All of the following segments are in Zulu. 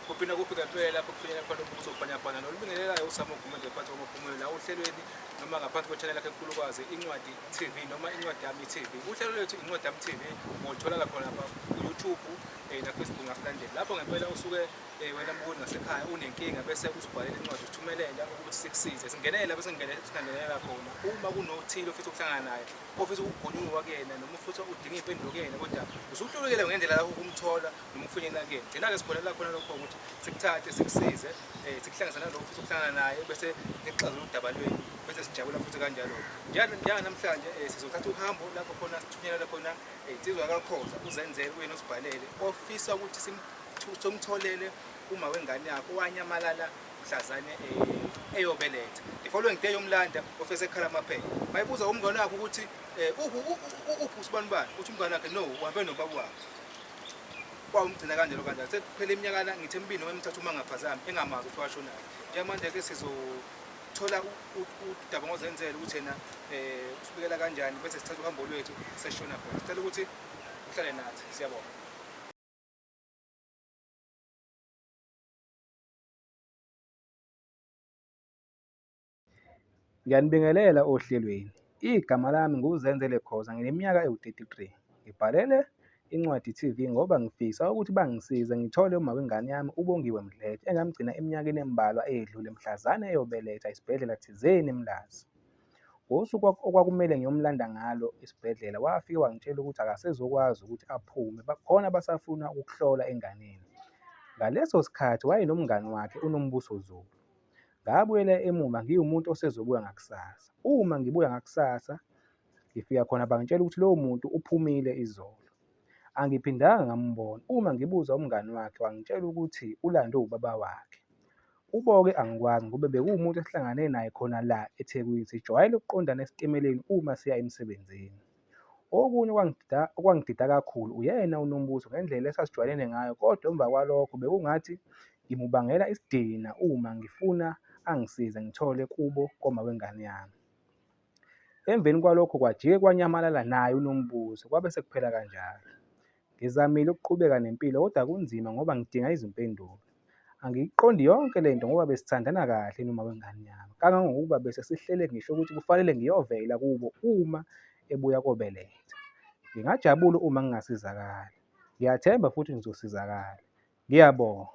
Kuphi nakuphi ngempela lapho kufinyelela khona umbuso bhanyabhanya nolubingelelayo uSamo Gumede ngaphansi kwamaphumulo la ohlelweni noma ngaphansi kwe-channel yakhe enkulukazi Incwadi TV noma Incwadi Yami TV. Uhlelo lwethu Incwadi Yami TV ngoluthola khona lapha ku-YouTube na-Facebook ngasilandela. Lapho ngempela usuke wena mbuki ngasekhaya unenkinga bese usibhalela incwadi usithumelela ukuthi sikusize. Singenela bese singenela khona uma kunothile ofisa ukuhlangana naye ofisa ukugonyulwa kuyena noma futhi udinga iy'mpendulo kuyena kodwa usuhlulekile ngendlela yakho ukumthola noma ukufinyelela kuyena. Thina-ke sikholela khona lokho ukuthi sikuthathe sikusize um sikuhlanganise nalowo ofisa ukuhlangana naye bese nixazulula udaba lwenu bese sijabula futhi kanjalo-ke. Njenganamhlanje um sizothatha uhambo lapho khona sithunyelele khona insizwa kaKhoza uZenzele uyena osibhalele ofisa ukuthi simtholele uma wengane yakhe owanyamalala mhlazane eyobeletha. The following day yomlanda ofese ekhala amaphepha. Mayibuza umngane wakhe ukuthi uphi usibanibani, uthi umngane wakhe no uhambe nobaba wakhe. Kwawumgcina kanjalo kanjalo. Sekuphele iminyakana ngithi emibili noma emithathu uma ngaphazami engamazi ukuthi washonaphi. Njengamanje-ke sizothola udaba ngoZenzele ukuthi yena usibikela kanjani bese sithatha uhambo lwethu seshona khona. Sicela ukuthi uhlale nathi. Siyabonga. Ngiyanibingelela ohlelweni. Igama lami nguZenzele Khoza, ngineminyaka ewu-33. Ngibhalele Incwadi TV ngoba ngifisa ukuthi bangisize ngithole umama wengane yami uBongiwe Mdletshe engamgcina eminyakeni embalwa eyedlule mhlazane eyobeletha esibhedlela thizeni eMlazi. Ngosuku okwakumele ngiyomlanda ngalo esibhedlela wafike wangitshela ukuthi akasezokwazi ukuthi aphume khona basafuna ukukuhlola enganeni. Ngaleso sikhathi wayenomngani wakhe uNombuso Zulu. Ngabuyela emuva ngiwumuntu osezobuya ngakusasa. Uma ngibuya ngakusasa ngifika khona bangitshela ukuthi lowo muntu uphumile izolo. Angiphindanga ngambona. Uma ngibuza umngani wakhe wangitshela ukuthi ulandwe ubaba wakhe. Kubo-ke angikwazi ngoba bekuwumuntu esihlangane naye khona la eThekwini, sijwayele ukuqondana esitimeleni uma siya emsebenzini. Okunye okwangidida kakhulu uyena uNombuso ngendlela esasijwayelene ngayo kodwa emva kwalokho bekungathi ngimubangela isidina uma ngifuna angisize ngithole kubo koma wengane yami. Emveni kwalokho kwajike kwanyamalala naye uNombuso kwabe sekuphela kanjalo. Ngizamile ukuqhubeka nempilo kodwa kunzima ngoba ngidinga izimpendulo. Angiyiqondi yonke le nto ngoba besithandana kahle noma wengane yami, kangangokuba bese sihlele ngisho ukuthi kufanele ngiyovela kubo uma ebuya kobeletha. Ngingajabula uma ngingasizakala. Ngiyathemba futhi ngizosizakala. Ngiyabonga.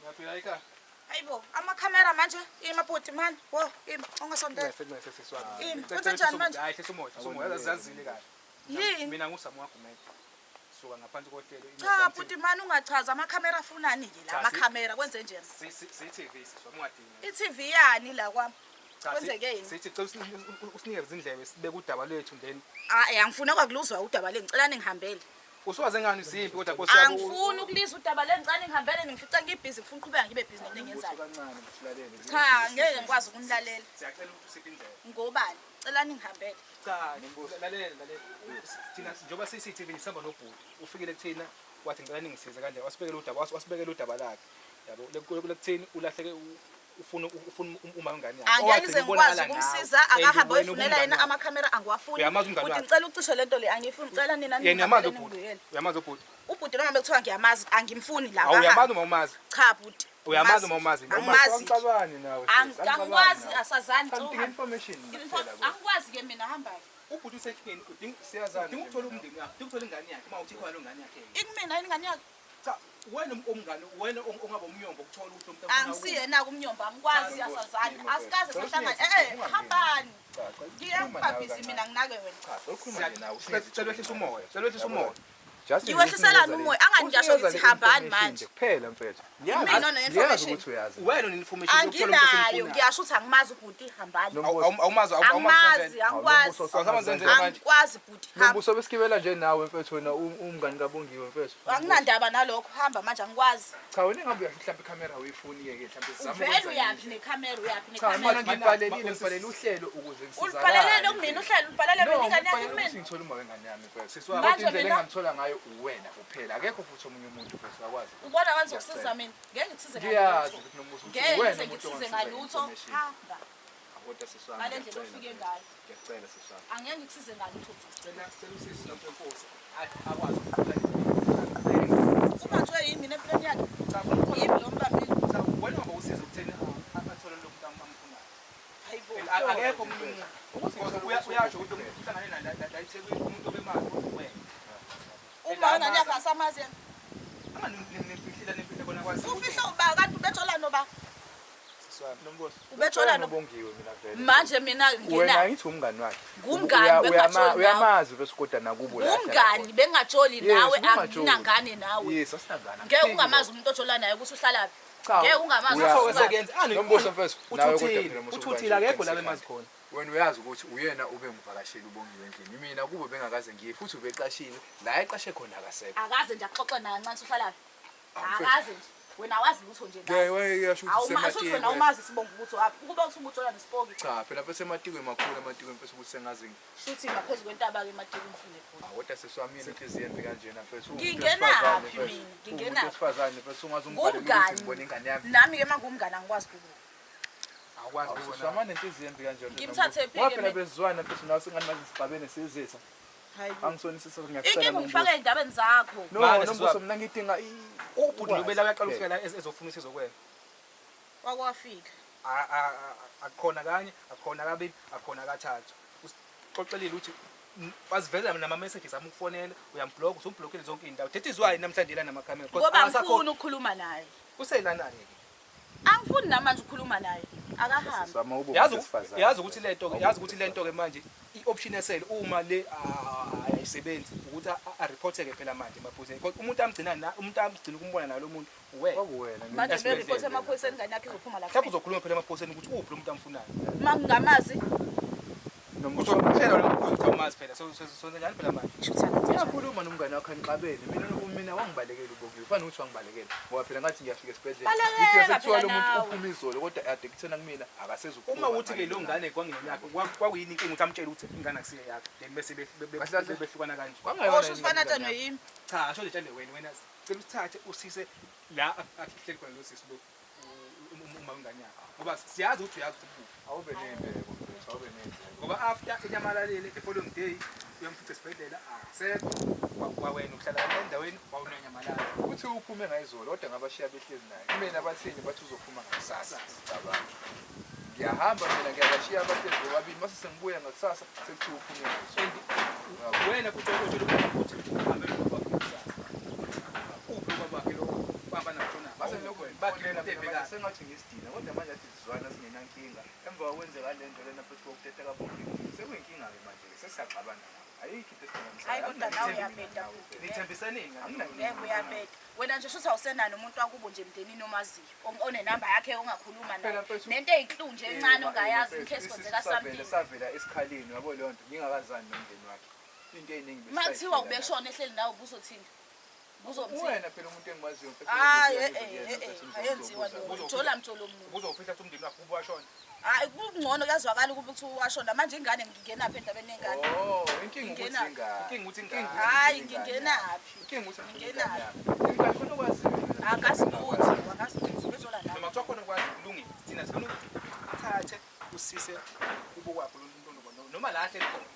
Ngiyaphila ekhaya. Hayibo, amakhamera manje ima bhuti mani. Wo, ima ungasondela. Ncese sisi wami. Ima, kwenzenjani manje? Hayi hlisa umoya, hlisa umoya. Zazile kahle. Yini? Mina nguSamuwa Gumede. Suka ngaphansi kohlelo. Cha bhuti mani ungachaza amakhamera afunani ke la Cha, amakhamera kwenze njani? Si-TV sisi wami ungadingi. I-TV yani la kwami? Cha, Kwenzekeni? Sithi cela usinike izindlebe sibeke udaba lwethu then Hayi angifuni kwakuluzwa udaba le ngicela ningihambele. usuwaze ngani simpi kodwa Nkosi yami. Angifuni ukulizwa udaba le ngicela ningihambele ningifica ngibhizi ngifuna ukuqhubeka ngibe bhizi nento engiyenzayo. Kancane silalele. Cha ngeke ngikwazi ukunilalela. Siyacela ukuthi usiphe indlebe. Ngobani? Cela ningihambele. Cha, lalela lalela. Thina njengoba CCTV sihamba nobhuti, ufikile kuthina wathi ngicela ningisize kanje, wasibekela udaba, wasibekela udaba lakhe. Yabo, lekuthini ulahleke ufuna ufuna uma wengane yakhe. Angeke ngize ngikwazi Owagcina ukumsiza ubonakala nawe. akahambe And wena oyifunela yena ubumngani amakhamera angiwafuni. Uyamazi umngani Bhuti wakhe? ngicela ucishe lento le angiyifuni ngicela nina wakhe. Yena uyamazi ningihambele ubhuti. ningibuyele. Uyamazi ubhuti. Ubhuti noma bekuthiwa ngiyamazi angimfuni la. Awu akahambe. uyamazi uma umazi. Cha bhuti. Uyamazi uma umazi. Angimazi. Angixabani nawe. sis, angixabani Angikwazi nawe. asazani Cha, ngidinga information kuphela kuwe. Angikwazi ke mina hamba. Ubhuti usenkingeni udinga Siyazana udinga nje ukuthola mina. umndeni wakhe, udinga ukuthola ingane yakhe uma uthi khona ingane yakhe. Ikumina yini ingane yakhe? Cha, wena umngane, wena ongaba umnyombo ukuthola ukuthi umuntu amfuna Angisiyena kumnyombo angikwazi Cha, asazani. Nkosi, Asikaze Nkosi, sahlangana. Nkosi, Eh eh ungangeni. hambani. Cha, cha, Ngiye khuluma nawe ngibabhizi kancane. mina nginake wena. Cha, sokhuluma nje nawe. Sicela wehlisa umoya, sicela wehlisa umoya. Just nje Ngiwehliselani usinikeza umoya? le- Angani ngiyasho usinikeza ngithi le hambani information manje. nje kuphela mfethu. Mina Ngiyazi one-information. ukuthi uyazi. Wena une-information yokuthola umuntu Anginayo osemfunayo. ngiyasho ukuthi angimazi ubhuti hambani. Awumazi Angimazi angikwazi. Awumazi wenzela manje. Angikwazi bhuti hamba. Nombuso besigibela nje nawe mfethu wena umngani kaBongiwe mfethu. Anginandaba nalokho hamba manje angikwazi. Cha wena engabe uyasho mhlawumbe ikhamera uyifuni ke mhlawumbe sizame Uvele ukwenza uyaphi into. nekhamera uyaphi Cha mina nekhamera. ngibhalelile ngibhalele uhlelo ukuze ngisizakale. Ulibhalelele kumina uhlelo ulibhalele No, mina ingane yakhe ngibhalele ukuthi kumina. ngithole uma wengane yami mfethu. Sisi wami. Kodwa Manje indlela mina- engamthola ngayo uwena kuphela. Akekho futhi omunye umuntu mfethu akwazi. Ubona ngathi uzokusiza mina. Ngeke ngikusize Ngiyazi ngalutho. ukuthi nombuso ukuthi Ngeke uwena ngize umuntu ngikusize ongangisiza ngalutho. nge-information. Hamba. Kodwa sisi wami, Ngale ndlela ngiyacela ofike mfethu. ngayo. Ngiyacela sisi wami. Angeke ngikusize ngalutho. Sicela sicela usisi nomntankosi akwazi ukukhuluma. Ubanjwe yimi mina empilweni yakhe. Cha, Yimi lo mbambile. cha, wena ngoba usiza ukutheni athole lo muntu amfunayo. Hayibo. Akekho omunye umuntu. Uyasho ukuthi uhlangane naye la eThekwini umuntu obemazi ukuthi wena. Uma ingane yakhe asamazi yena. Anganimfihlela nemfihlo kona kwazi. Ufihlo uba kanti ubetshola noba. Sisi wami. Nombuso. Ubetshola no. Nobongiwe mina vele. Manje mina Wena ngina ngithi umngani wakhe. Ngumngani, bengatsholi nawe. Uyamazi bese kodwa nakubo la. ahlala ngumngani khona. bengajoli Yes, nawe ungajoli. anginangane nawe. Yes, asinangane. Ngeke ungamazi umuntu ojola naye ukuthi uhlalaphi. Cha, Ngeke ungamazi uya- ukuthi usukaphi. Sekenze ani Nombuso mfethu, nawe kodwa uthuthile, phela musu uthuthile kanje, akekho la uqinise bemazi ikhanda. khona. Wena uyazi ukuthi uyena ube ngivakashela uBongiwe endlini. Mina kubo bengakaze ngiye futhi ubeqashile. La eqashe khona akasekho. Akaze nje axoxe naye kancane ukuthi uhlalaphi. Awu, mfethu. Akaze nje. Wena awazi lutho nje ngaye. Ngeke wayeyasho ukuthi Awumazi ukuthi wena usematikwe. awumazi sibonga ukuthi waphi. Ukuba uthi ubujola nesipoki. Cha, phela mfethu ematikwe makhulu amatikwe mfethu ukuthi sengaze Shuthi ngaphezu kwentaba ke ematiki umfune khona. Ah, kodwa sisi wami yini inhliziyo embi kanjena mfethu. Uwumuntu Ngingenaphi wesifazane, mfethu. mina? Uwumuntu Ngingenaphi? wesifazane mfethu ungaze ungibhalele ukuthi Ngumngani. ngibone ingane yami. Nami ke mangumngani angikwazi kukuba. Awukwazi Awu, sisi ukubona. wami anenhliziyo embi kanjena. Ngimthathe phi ke Ngoba phela mina? bezizwana mfethu nawe sengani manje sixabene sizitha. Hayibo. Angisonisisa ngiyacela. Inkinga ungifake ey'ndabeni zakho. No, Manje, sisi nombuso wami. mina ngidinga Ubhuti ukwazi lobela uyaqala kuphela. ukufika la ezofuna usizo kuwena. Wakwafika. Akukhona kanye, akukhona kabili, akukhona kathathu. Usixoxelile ukuthi baziveza nama-messages ami ukufonela, uyamblock, usumblockile zonke iy'ndawo. That is why namhlanje la namakhamera. 'Cause Ngoba akasakho- angifuni ukukhuluma naye. Uselana-ke ke. Angifuni namanje ukukhuluma naye. Akahambe. Sisi wami, ube Yazi umuntu wesifazane. yazi ukuthi lento ke, yazi ukuthi lento ke manje i-option esele uma le ayisebenzi ukuthi a-reporteke phela manje emaphoyiseni. Because umuntu amgcina na umuntu amgcina ukumbona nalo muntu uwena. Kwakuwena. Manje Esibhedlela. beripothe emaphoyiseni ingane yakhe izophuma lapha. Mhlawumbe uzokhuluma phela emaphoyiseni ukuthi uphi lo muntu amfunayo. Uma ngingamazi Nombuso Uzophela lo muntu awumazi phela. So so njani phela manje? shuthi angenze njani. Uyakhuluma nomngane wakho anixabene. Mina wangibalekela uBongiwe. Ufana ukuthi wangibalekela. Ngoba phela ngathi ngiyafika esibhedlela. Balekela Ngifika sekuthiwa phela lo muntu nawe. uphuma izolo kodwa ade kuthena kumina akasezukuphuma. Uma uthi ke lo ngane kwangeyakho kwakuyini inkinga ukuthi amtshele ukuthi ingane akusiye yakho then bese Kahle kahle. behlukana kanje. Osho usifana tshane yimi. Cha, asho nje tshele wena wena cela usithathe usise la ahleli khona lo sisi lo uma wengane yakho. Ngoba siyazi ukuthi uyazi ukuthi ukuphi. Awube nembeko mfethu, awube nembeko. Ngoba after enyamalalile the following day uyamfica esibhedlela akasekho kwawena uhlala endaweni wawunanyamalala. Uthi uphume ngayizolo kodwa ngabashiya behlezi naye. Kumina bathini bathi uzophuma ngakusasa. Cabanga. Ngiyahamba mina ngiyabashiya abahlezi bobabili mase sengibuya ngakusasa sekuthiwa uphume ngayizolo. And wena futhi otshela ukuthi uhambe nobaba wakhe kusasa. Uphi ubaba wakhe lo uhamba nakushona? Mase lokho bagilena ngibonela bebhekana. sengathi ngisidina kodwa manje athi sizwana singenankinga. Emva kokwenzeka le nto lena futhi kokuteta kaBongiwe sekuyinkinga-ke manje ke sesiyaxabana nawe. Ayikho into esingamsaya. Hayi kodwa nawe uyabheda bhuti. Nithembisaneni ngani? Ngeke uyabheda. Wena nje shuthi awusenani umuntu wakubo nje emndenini omaziyo. Onenamba yakhe ongakhuluma Phela naye. mfethu- Nento eyiklu nje encane ongayazi in case kwenzeka something. Savela esikhaleni yabo leyo nto ngingakazani nomndeni wakhe. Into eyiningi Uma kuthiwa ubeshona ehleli nawe ubuzothini? Ubuzomthini? Wena phela umuntu engimaziyo mfethu. Hayi uzobuza eh kuyena, eh mfethu, eh ayenziwa uzobuza. leyo. Jola mjolo omuntu. Uzofihla ukuthi umndeni wakhe ubuwashona. Hayi kungcono kuyazwakala ukuba kuthiwa washona manje ingane ngingenaphi endabeni yengane. Oh, inkinga ukuthi Ngingena- ingane. Inkinga ukuthi ingane. Hayi ngingenaphi? Inkinga ukuthi Ngingenaphi? ingane. Khona okwaziyo. Akasilutho, akasilutho bejola nawe. Noma kuthiwa khona kwazi kulungile. Thina sifuna ukuthi uthathe usise kubo kwakho lo muntu noma la ahleli khona.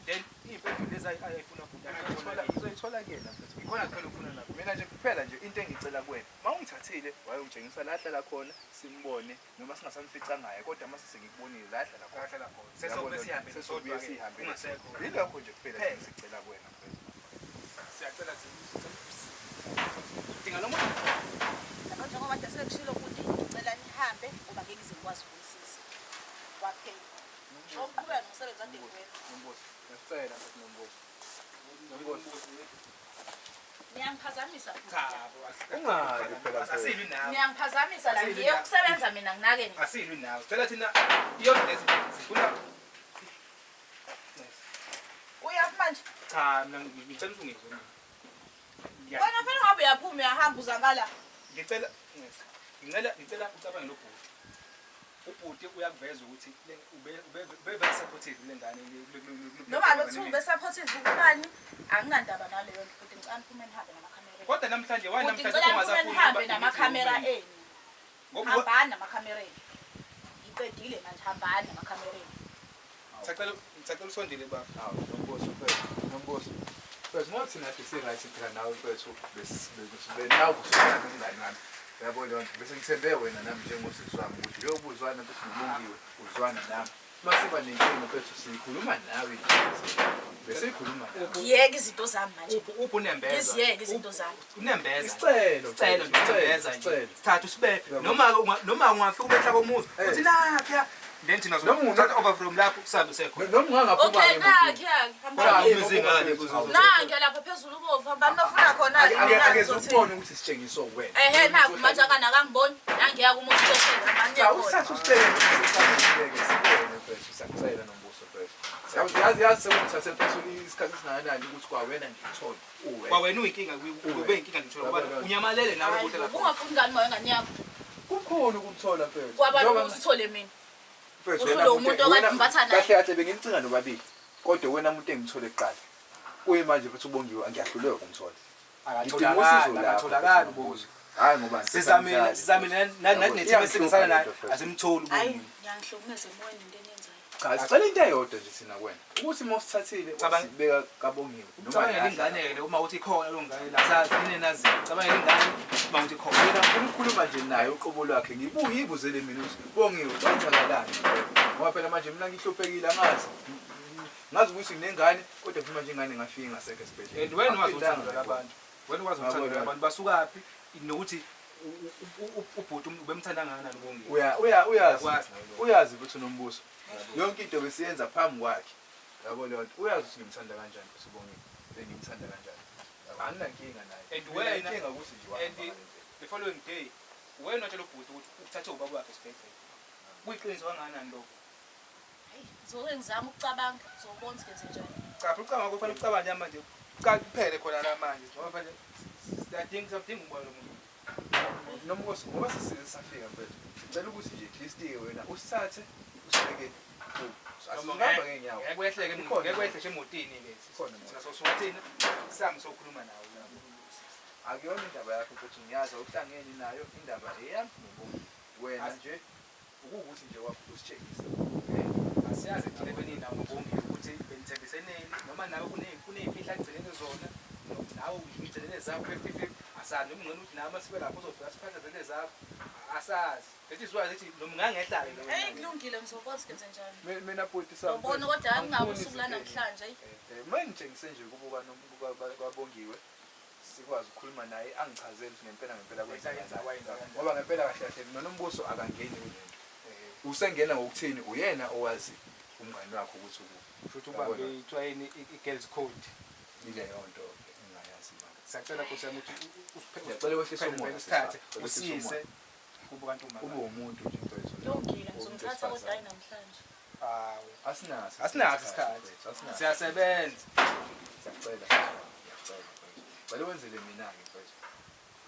Then iy'mpendulo lezi ayifuna bhuti Uzoyithola, uzoyithola kuyena mfethu. Ikhona kuphela ufuna nakho. Mina nje kuphela nje into engicela kuwena, uma ungithathile wayongitshengisa la ahlala khona, simbone noma singasamfica ngaye, kodwa uma sesengikubonile la ahlala khona. Ahlala khona. Sesobe sihambe Sesobuye sodwa-ke, sihambe. ungasekho. Yilokho nje kuphela Kuphela. nje engicela kuwena mfethu. Siyacela dinga lo muntu. Yabo njengoba kade sekushilo ukuthi ngicela nihambe ngoba ngeke ngize ngikwazi ukunisiza. Kwaphela. Ngokuqhubeka nomsebenzi kade ngiwenza. Nombuso, ngiyacela mfethu Nombuso. Nombuso. Niyangiphazamisa futhi. Cha, Ungabi phela mfethu. asilwi nawe. Niyangiphazamisa la Asilwi ngiye nawe. ukusebenza mina nginake nina. Asilwi nawe. Sicela thina iyona lezi sifuna. Uyaphi manje? Cha, mina ngicela ukuthi ungizwe mina. Wena phela ngabe uyaphuma uyahamba uza ngala. Ngicela ngicela ucabange lo bhuti. Ubhuti uyakuveza ukuthi ube very supportive kule ngane. Noma bekuthiwa ube supportive kubani, anginandaba naleyo nto futhi ngicela niphume nihambe namakhamera. Kodwa namhlanje why Futhi namhlanje ngicela niphume ungasafuni nihambe ukuba namakhamera enu. Ngoba Hambani namakhamera enu. Ngiqedile manje, hambani namakhamera enu. Ngisacela usondele baba. Hawu, Nombuso mfethu, Nombuso. Mfethu, ngoba thina kade si-right phela nawe mfethu, nawe usufana nomngani wami. Uyabo leyo nto, bese ngithembe wena nami njengosisi wami ukuthi lokhu uzwana mfethu noBongiwe, uzwana nami. Uma siba nenkinga mfethu siyikhuluma nawe nje. Bese sikhuluma nawe. Ngiyeke izinto zami manje. Uphi unembeza? Ngiziyeke izinto zami. Unembeza. Isicelo, Isicelo nje unembeza nje. isicelo. Sithatha usibephe. Yabo. Noma ungafika ubehla komuzi. Eh. Uthi nakhiya. Then thina Noma sothatha over from lapho kusabe sekhona. Noma ungangaphuma Okay, ke emotweni. nakhe hambani. Cha, umuzi ngale kuzo. Nange lapha phezulu ubovu, hambani nofuna khona. Ake ake ukubone ukuthi sitshengiswe wena. Ehe, nakhu manje akanakangiboni. Nangiya kumuntu othela, hambani Cha, niye khona. usithathe usicele, usithathe sibone mfethu, siyacela Nombuso mfethu. Yazi yazi sekungithathe mfethu isikhathi esingakanani ukuthi kwawena ngikuthole uwena. Kwawena uyinkinga, ube inkinga ngithola ngoba unyamalele nawe Hayi, kuhle lapho. ungafuni ngani moya ngane yakho? Kukhona ukumthola mfethu. Kwabantu Njengoba ukuthi uthole mina. mfethu, Uhlule wena umuntu okade umbatha naye. Kahle kahle bengimcinga nobabili. Kodwa wena umuntu engimthole kuqala. Kuye manje mfethu uBongiwe angiyahluleka ukumthola. Ngidinga usizo lapho, Akatholakali mfethu, uBongiwe. Hayi ngoba Sizamile, sizamile nathi nethimba esebenzisana naye asimtholi Hayi, uBongiwe. ngiyangihlukumeza emoyeni into eniyenzayo. Cha, sicela into eyodwa nje thina kuwena. Ukuthi uma usithathile Cabanga- wasibeka kaBongiwe. Noma Ucabangela la ingane-ke le uma uthi ikhona leyo ngane la sazi nina nazi. Cabangela ingane uma uthi ikhona. Mina ngifuna ukukhuluma nje naye uqobo lwakhe, ngibuye ibuzele mina ukuthi Bongiwe kwenzakalani ngempela? Ngoba phela manje mina ngihluphekile angazi. Ngazi ukuthi nginengane kodwa futhi manje ingane ngafika ngasekho esibhedlela. And wena wazi Akuphindanga uthando ngayibona. labantu. Wena wazi uthando Ngabona. labantu basukaphi nokuthi ubhuti ubemthanda kangakanani uBongiwe. Uyazi. Uyakwazi. Uyazi futhi uNombuso. Yonke into besiyenza phambi kwakhe. Yabo leyo nto. Uyazi ukuthi ngimthanda kanjani futhi uBongiwe. Bengimthanda kanjani. Anginankinga naye. And Mina wena- inkinga ukuthi nje wahamba and ngale ndlela. the following day wena watshela ubhuti ukuthi ukuthathe ubaba wakhe esibhedlela. Kuyiqiniso kangakanani lokho? Hayi, ngizoke ngizame ukucabanga, ngizobona ukuthi ngenze njani. Cha, ucabanga kufanele ucabange manje. Kuphele khona la manje ngoba phela siyadinga umoya lo muntu. Nombuso, ngoba sisize safika mfethu. Sicela ukuthi nje at least ke wena usithathe usibeke kubo. Asihamba ngeenyawo. Ngeke kwehleke, Ikhona ngeke kwehle nje emotini ke. Ikhona imoto. Thina sosuka thina sihambe sokhuluma nawe. Akuyona indaba yakho mfethu, ngiyazi awuhlangene nayo indaba eyami noBongiwe. Wena nje ukuwukuthi nje wakho usitshengise. Asiyazi thina beninawo noBongiwe ukuthi benithembiseneni noma nawe kuney'mfihlo agcinele zona, nawe ugcinele zakho 50-50. Asazi noma ungcono ukuthi nawe uma sibe lapho uzofika siphathazele zakho. Asazi. Lethi siwazi ukuthi noma ungangehla-ke leyo Hey, ndaba. kulungile ngizobona ukuthi ngenze njani. Mina bhuti sami. Ngizobona kodwa angifuni kungabi usuku la izinto namhlanje. Ayi. Uma ngitshengise nje kubo kwaBongiwe sikwazi ukukhuluma naye angichazele ukuthi ngempela ngempela Wayenza, wayenza kanjani. Ngoba ngempela kahle kahle noNombuso akangeni kule nto. Usengena ngokuthini uyena owazi umngani wakhe ukuthi ukuphi. Futhi ubambe ithiwa yini i-girls code. Ileyo nto engingayazi mama. Siyacela Nkosi yami ukuthi Ngiyacela wehlise umoya, usithathe, sisi. Wehlise usiyise umoya. kubo kantombazane. Ube umuntu nje mfethu. Kulungile, Umuntu ngizomthatha kodwa hayi wesifazane. namhlanje. Hawu. Asinaso Asinaso isikhathi. mfethu, asinaso. Siyasebenza. Siyacela, ngiyacela mfethu. Cela wenzele mina-ke mfethu.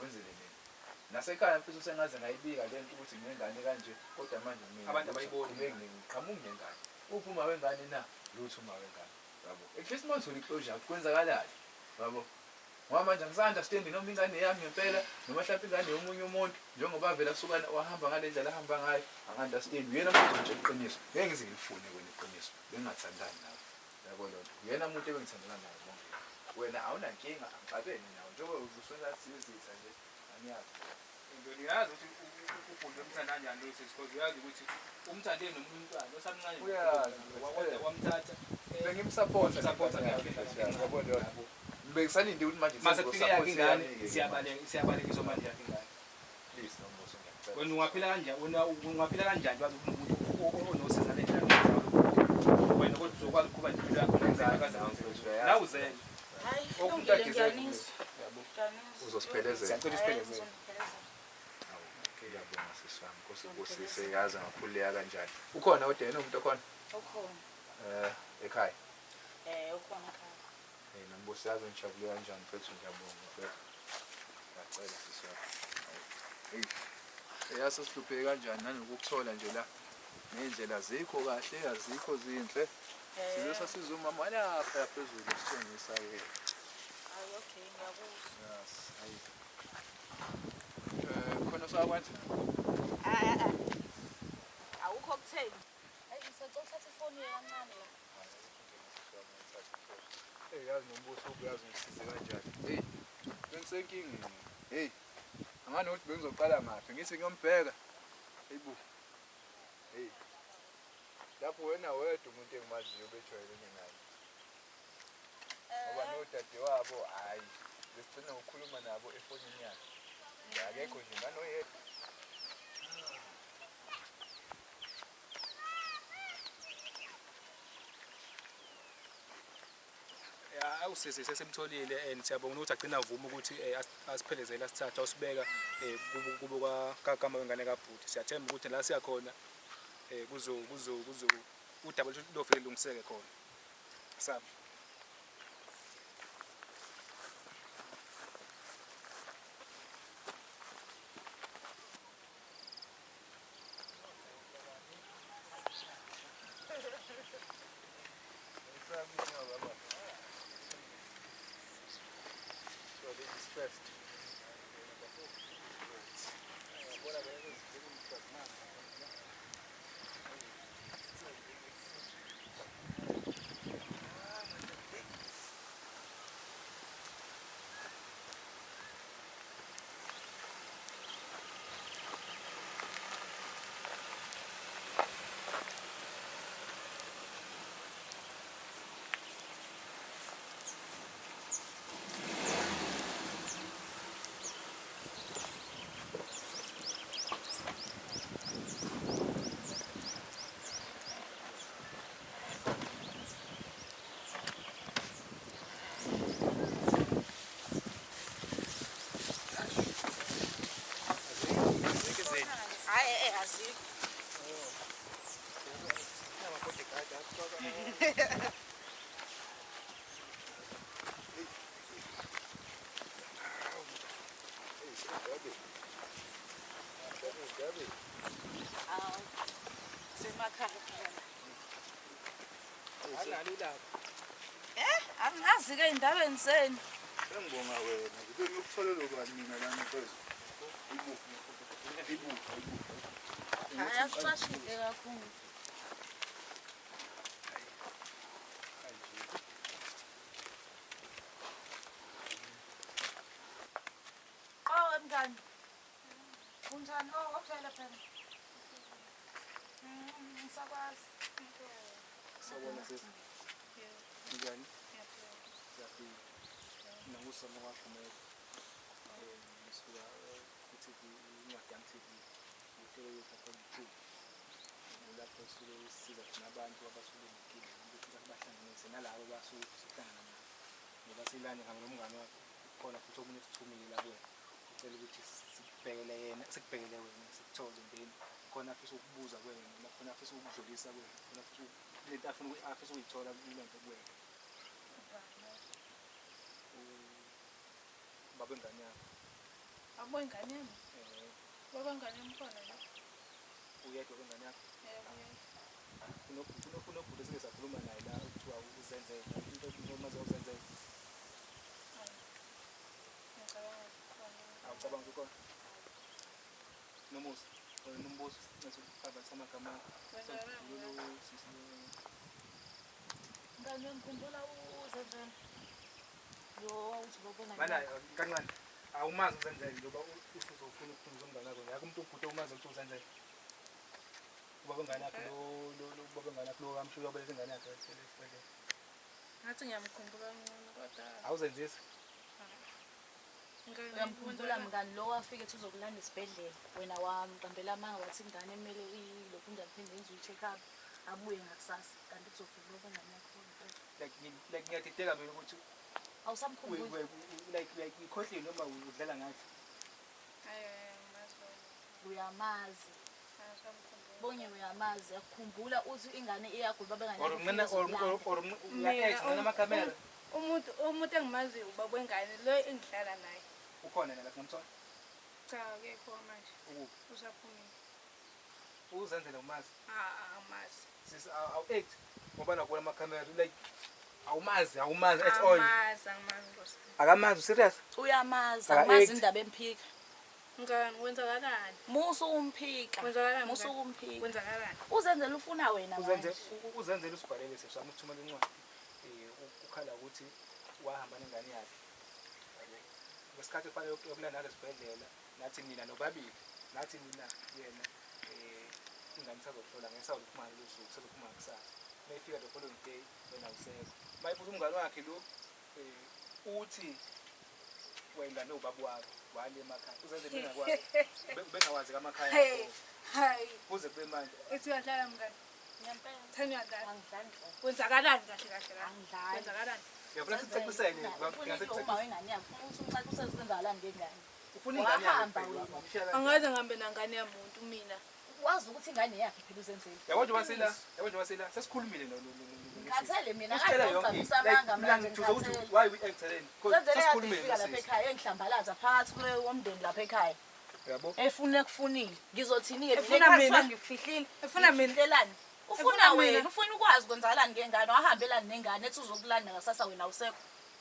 Wenzele mina. Nasekhaya mfethu sengaze ngayibika le nto ukuthi nginengane kanje kodwa manje mina Abantu abayiboni. Ngiqhamuki nengane. Uphi uma wengane na? Lutho uma wengane. Yabo. At least uma uthola i-closure kwenzakalani? Yabo. Ngoba manje angisa-understand noma ingane yami ngempela noma mhlawumbe ingane yomunye umuntu njengoba vele asuka wahamba ngale ndlela ahamba ngayo, angi-understand. Uyena mfethu nje iqiniso. Ngeke ngize ngilifune wena iqiniso. Bengingathandani nawe. Yabo loo nto. Uyena muntu ebengithandana naye bonke. Wena awunankinga, angixabene nawe. Njengoba usunathi izitha nje, angiyazi. Ngiyazi ukuthi ubhuti umthanda kanjani lo sisi because uyazi ukuthi umthande nomunye umntwana osamncane. Uyazi. Wamthatha. Bengimsupporta. Supporta ngiyabo leyo nto. Bengisalinde ukuthi manje mase kufike yakhe ingane siyabaleka siyabalekiswa manje yakhe ingane. Please Nombuso ngiyacela. Wena ungaphila kanjani? Wena ungaphila kanjani wazi ukuthi umuntu onosiza le ndlela wena kodwa uzokwazi ukuqhuba impilo yakho ngendlela la uzele. Hayi, kulungile ngiyanizwa. Yabo. Ngiyanizwa. Uzosiphelezela. Siyacela usiphelezele. Ngiyabonga sisi wami. Nkosi ubusise yazi ngakhululeka kanjani. Ukhona kodwa yena umuntu okhona? Ukhona. Ekhaya. Ukhona ekhaya. Nombuso yazi ngijabule kanjani mfethu ngiyabonga mfethu. Ngiyacela sisi wami. Hey. Yazi sihlupheke kanjani nanokukuthola nje la. Nendlela azikho kahle, azikho zinhle. Size sasiza umama lapha phezulu sithengisa ke. Hayi okay, ngiyakuzwa. Yes, hayi. Khona usakwenza? Awukho kutheni. Hayi ngisacela uthathe ifoni kancane la. Hey, yazi Nombuso uyazi ngisize kanjani. Hey, bengisenkingeni. Hey. Angani ukuthi bengizoqala ngaphi? Ngithi ngiyombheka. Hey bu. Hey. Lapho wena wedwa umuntu engimaziyo bejwayelene naye. Ngoba nodadewabo hayi, besigcina ukukhuluma nabo efonini yakhe. Akekho nje nanoyedwa. Ya usisi sesimtholile and siyabonga ukuthi agcina avuma ukuthi asiphelezele asithathe usibeka kubo kama wengane kaBhuti. Siyathemba ukuthi la siyakhona kuzo kuzo kuzo udaba lofike lungiseke khona. Sami. So ladies first. Hayi azikho. Awu. Semakhaya phela. Angazi ke indabeni zenu. Sengibonga wena. Ngibe ngikutholele ubani mina la mfethu. Ibu. Ibu. Hayi akucashile kakhulu. Oh mngani. Kunjani? Oh uphela phela. Ngisakwazi. Sawubona sisi. Njani? Ngiyaphila. Mina ngusama kwaGumede. Ngisuka ku-TV, incwadi yami TV. Uhlelo lwethu khona YouTube. Lapho sisuke sisiza khona abantu abasuke benenkinga ukuthi bahlanganise nalabo abasuke sihlangana nabo. Ngoba silane ngami nomngane wakho khona futhi omunye usithumile la kuwena. Ucela ukuthi sikubhekele yena, sikubhekele wena, sikuthole ndeni. Khona afisa ukubuza kuwena noma khona afisa ukudlulisa kuwena, khona afisa lento afuna afisa ukuyithola kulento kuwena. Baba ingane yakho. Abo ingane yami? Baba ingane yami khona la. Uyedwa ingane yakho? Yebo, uyedwa. Kunobhuti esike sakhuluma naye la okuthiwa uzenzele, into noma uzenzele. Ngicabanga khona. Awucabangi khona? Nomusa, Nombuso, sithi samagama akho. Mngani uyamkhumbula uZenzele? Lo wawuthi ubaba wengane Mana yakho. kancane awumazi uZenzele njengoba usuzofuna ukukhumbuza umngane wakho. Yakho umuntu ubhuti umazi ukuthi uZenzele. Ubaba wengane yakho lo ubaba wengane yakho lo amshiya uyobeletha ingane yakhe esibhedlela. Ngathi ngiyamkhumbula kancane kodwa Awuzenzisi. mngani Uyamkhumbula mngani lo wafika ethi uzokulanda esibhedlela. Wena wamqambela amanga wathi ingane kumele ilokhu njani phinde yenziwe i-check-up. Abuye ngakusasa kanti kuzofika ubaba wengane yakho ngempela. Like ngiyadideka mina ukuthi Awusamkhumbuli? like ukhohliwe noma udlala ngathi. Hayi angimazi lowo. Uyamazi. Angisamkhumbuli. Bonke uyamazi. Uyakukhumbula uthi ingane iyagula ubaba wengane Or yakho ngena ufike or ezokulanda. or uya-act Mina, namakhamera. Umuntu engimaziyo ubaba wengane lo engihlala naye. Ukhona yena la singamthola. Cha akekho manje. Ukuphi? Usaphumile. Uzenzele umazi. Ah angimazi. Sisi awu-act ngoba nakubona amakhamera like awumazi awumazi at all. Angimazi angimazi Nkosi. Akamazi serious? Uyamazi, Aka awumazi act. indaba emphika. Mngani kwenzakalani? Musa ukumphika. Kwenzakalani? Musa mngani? ukumphika. Kwenzakalani? Uzenzele ufuna wena Uzenze manje. uzenzele usibhalele sisi wami usithumele incwadi. Ukhala ukuthi wahamba nengane yakhe. Yabo. Ngesikhathi kufanele yokulanda esibhedlela nathi nina nobabili nathi nina yena ingane isazohlola ngesawukuphuma ngalolu suku sezophuma kusasa. Mayifika the following day wena usekho. Mayibuza umngane wakhe lo uthi wena nobaba wakho wale emakhaya uzenzele bengakwazi bengawazi kamakhaya Hey, akho. hayi. Kuze kube manje Uthi uyadlala mngani. Ngempela. Thani uyadlala. Angidlali nhlobo. Kwenzakalani kahle kahle la? Angidlali. Kwenzakalani? uyafuna sikucacisele Ufuna uma wengane yakho, ufuna ukuthi umcacisele ukuthi kwenzakalani ngengane. ufuna ingane yakhe Wahamba phela, wena. wamshiya kanjani? Angaze ngihambe nangane yamuntu mina. Wazi ukuthi ingane yakhe phela uzenzele. Yabo njengoba sila yabo njengoba sila sesikhulumile no Ngikhathele mina Usitshela kade yonke ungicabisa into. amanga Like, mina manje ngithuza ukuthi ngikhathele. why we acteleni because Uzenzele kade sesikhulumile efika lapha nosisi. ekhaya engihlambalaza phakathi komndeni lapha ekhaya. Yabo Efuna ekufunile. Ngizothini-ke mina Efuna ekhaya mina? kuthiwa ngikufihlile. Efuna mina? Ngifihlelani? Ufuna Efuna mina? wena, ufuna ukwazi kwenzakalani ngengane, wahambelani nengane ethi uzokulanda ngasasa wena awusekho.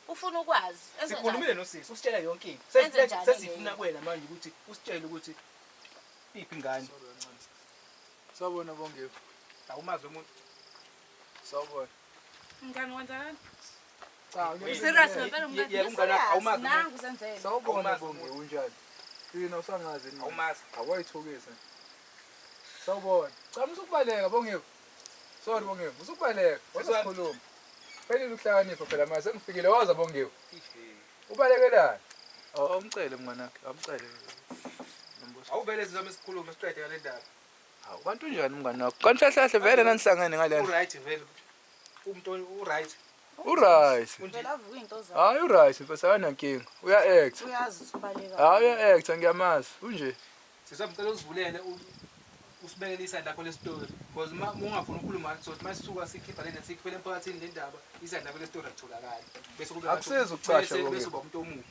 Ufuna ukwazi. Enze njani? sikhulumile nosisi usitshela yonke into. Enze njani Sesifuna ke? kuwena manje ukuthi usitshele ukuthi iphi ingane. Sorry kancane. Sawubona Bongiwe. Awumazi umuntu. Sawubona. Mngani kwenzakalani? Cha, Serious ngempela mngani. Yebo umngane wakho awumazi umuntu. Nangu uzenzele. Sawubona Awumazi Bongiwe, unjani? Yini awusangazi yini? Awumazi. Awayithukisa. Sawubona. Cha musukubaleka Bongiwe. Sorry Bongiwe, musukubaleka. Wazokhuluma. Phelile ukuhlakanipha phela manje sengifikile woza Bongiwe. Ubalekelani? Awumcele mngani wakhe, awumcele. Nombuso. Awuvele sizame sikhulume siqede ngale ndaba. Hawu, kanti unjani mngani wakho? Kanti kahle kahle vele nanihlangene ngale ndlela. U-right vele. Umuntu u-right. U-right. Vele avuke into zakhe. Hayi u-right mfethu akanankinga. Uya-act. Uyazi ukuthi ubaleka. Hayi uya-act ngiyamazi. Unje. Sisami uzivulele usibekele isandla lakho lesitori because uma ungafuni ukukhuluma so masisuka sikhipha le ndaba sikhiphele emphakathini le ndaba isandla lakho lesitori akutholakali bese kube Akusizi ukucasha bese Bongiwe. uba umuntu omubi.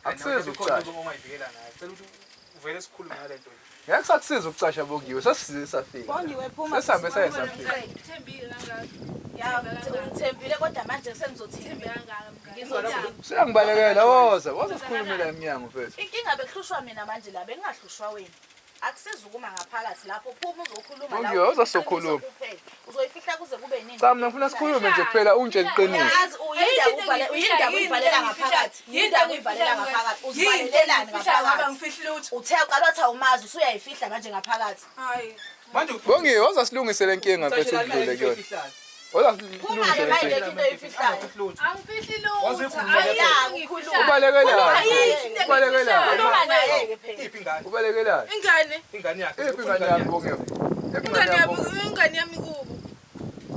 Akusizi ukucasha. Ongayivikela ngayo. Cela ukuthi uvele sikhulume ngale nto. Ngeke sakusiza ukucasha Bongiwe, sasize safika. Bongiwe phuma. Sesihambe saye safika. Thembile kangaka. Ya, ungithembile kodwa manje sengizothini? Thembile kangaka mngani. Ngizothini? Siyangibalekela woza, woza sikhulume la emnyango mfethu. Inkinga bekuhlushwa mina manje la bengingahlushwa wena. Akusizi ukuma ngaphakathi lapho phuma uzokhuluma la. Bongiwe, uzosokhuluma. Kuphela. Uzoyifihla kuze kube nini? Cha mina ngifuna sikhulume nje kuphela ungitshele iqiniso. Uyazi uyindaba uvale uyindaba uyivalela ngaphakathi. Yindaba uyivalela ngaphakathi. Uzivalelelani Ngifihla ngoba ngaphakathi? ngifihla lutho. Uthe uqala wathi awumazi usuyayifihla manje ngaphakathi. Hayi. Manje Bongiwe, woza silungise le nkinga mfethu udlule kuyona. Woza Phuma-ke silungise le manje nkinga. into oyifihlayo. Angifihli lutho. Waze Ayikho Ubalekelani? Ayikho Ubalekelani? Khuluma naye-ke phela. Iphi ingane? Ubalekelani? Ingane. Ingane yakhe. Iphi ingane yami Bongiwe? Iphi ingane Ingane yami yami, Bongiwe? ingane yami kubo.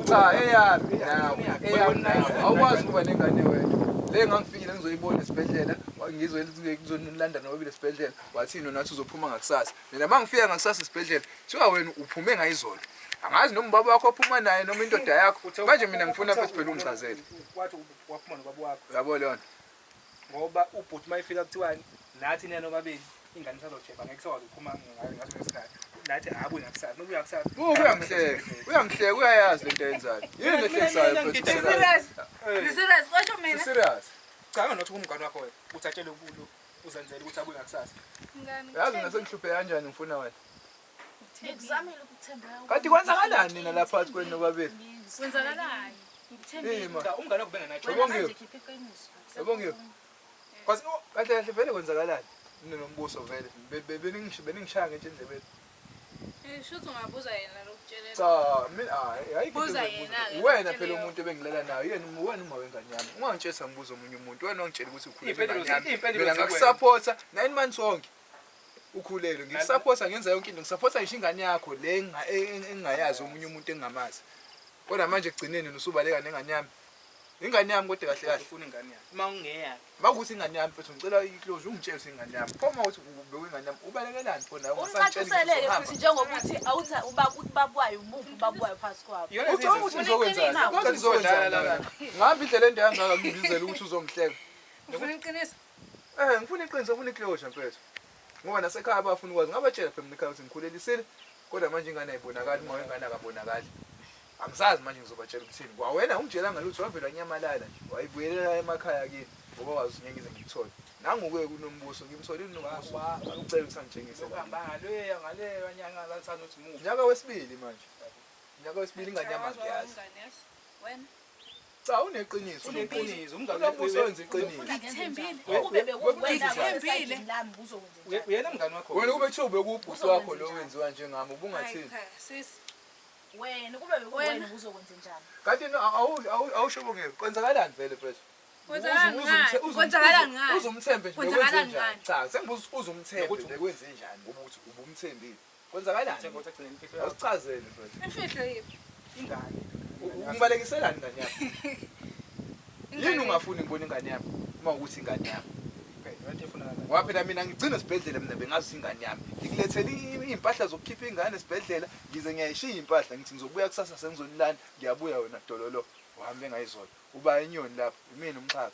Cha, eyami nawe, eyami nawe. Awukwazi ukuba nengane wena. Le ngangifikile ngizoyibona esibhedlela, ngizonilanda nobabili esibhedlela, wathi nathi uzophuma ngakusasa. Mina mangifika ngakusasa esibhedlela, kuthiwa wena uphume ngayizolo. Angazi noma ubaba wakho ophuma naye noma indoda yakho. Manje mina ngifuna futhi phela ungichazele. Wathi waphuma nobaba wakho Uyabo leyo nto? ngoba ubhuti mayifika kuthiwani nathi nina nobabili ingane isazojeba ngeke sakwazi ukuphuma ngaso lesikhathi. Nathi abuye ngakusasa. Nokuya kusasa. Uyangihleka, uyangihleka, uyayazi lento ayenzayo. Yini ehlekisayo mfethu? Serious. Serious kwasho mina. Serious. Cha nothi kumngane wakho wena uthatshele ubulo uzenzele ukuthi abuye ngakusasa. Mngani. Yazi mina sengihluphe kanjani ngifuna wena. Ngikuzamile ukukuthembeka. Kanti kwenzakalani nina lapha phakathi kwenu nobabili? Kwenzakalani? Ngikuthembile. Ma. Cha, umngane wakho bengenacho. Wena Yabongiwe. manje khipha iqiniso. Yabongiwe. Cause Kahle kahle vele kwenzakalani? Mina nombuso vele beningishaya ngentshe endlebeni. Shuthi ungabuza yena lokutshelela. Cha, mina hayi ayikho into Buza engizoyibuza. yena-ke, Wena lokutshele phela yona. umuntu ebengilala naye, yena wena uma wengane yami. Ungangitshela ngibuza omunye umuntu, wena wangitshela ukuthi ukhulelwe Iy'mpendulo ingane yami. iy'mpendulo Mina zikuwena. ngakusupport 9 months wonke. Ukhulelwe, ngikusupport ngenza yonke into, ngisupport ngisho ingane yakho le engingayazi omunye umuntu engingamazi. Kodwa manje ekugcineni usubaleka nengane yami. Ingane yami kodwa kahle kahle. Ufuna ingane yakhe. Uma ungeyakhe. Makuthi ingane yami mfethu ngicela i-closure ungitshele ukuthi ingane yami. Pho mawuthi ubekwe ingane yami ubalekelani pho nawe ungasangitsheli ngisho Umcaciseleke uzohamba. futhi njengokuthi awuthi ubaba wayo umuphi ubaba wayo phakathi kwabo. Iyona Ucabanga ukuthi ngizokwenzani? Ufuna Ucabanga ukuthi ngizokwenzani? la. Ngihamba indlela ende kangaka ngibizele ukuthi uzongihleka. Ufuna iqiniso? Ngifuna iqiniso, ngifuna i-closure mfethu. Ngoba nasekhaya abafuna ukwazi. Ngabatshela phela mina ekhaya ukuthi ngikhulelisile, kodwa manje ingane ayibonakali, uma wengane akabonakali. Angisazi manje ngizobatshela ukuthini. Kwawena ungitshelanga lutho wavela wanyamalala nje. Wayibuyelela emakhaya kini ngoba wazi ngeke ngize ngikuthole. Nanguke kunombuso, ngimtholile unombuso. Ucela ukuthi angitshengise la. Uhamba ngaleya ngaleya nyanga lathanda ukuthi muphi. Unyaka wesibili manje. Unyaka wesibili ingane yami angiyazi. Umngane yazi. Wena. Cha uneqiniso. Uneqiniso, umngane Unombuso wenza iqiniso. Ngikuthembile. Kube bekuwena Ngikuthembile. esayidini lami kuzokwenza njani? Uyena mngane wakho. Wena kube kuthiwa ubekubhuti wakho lo wenziwa njengami ubungathini? Hayi cha, sis. Wena kube bekuwena Wena. kuzokwenza njani? Kanti no awusho bonge kwenzakalani vele mfethu? Kwenzakalani ngani? Kwenzakalani ngani? Uzumthembe nje Kwenzakalani bekwenze njani? ngani? Cha, sengibuza uzumthembe Nokuthi- bekwenze njani ngoba uthi ubumthembile. Kwenzakalani? Ukuthi agcine imfihlo yakho. Awusichazele mfethu. Imfihlo yiphi? Ingane. Ungibalekiselani ingane yami? Yini ungafuni ngibone ingane yami? Uma ukuthi ingane yami. Phela into efuna kangaka. Ngoba phela mina ngigcina esibhedlela mina bengazi ukuthi ingane yami. Ngikulethele iy'mpahla zokukhipha ingane esibhedlela, ngize ngiyayishiya iy'mpahla ngithi ngizobuya kusasa sengizonilanda, ngiyabuya wena dololo. Uhambe ngayizolo. Uba inyoni lapho, imina umxhaka.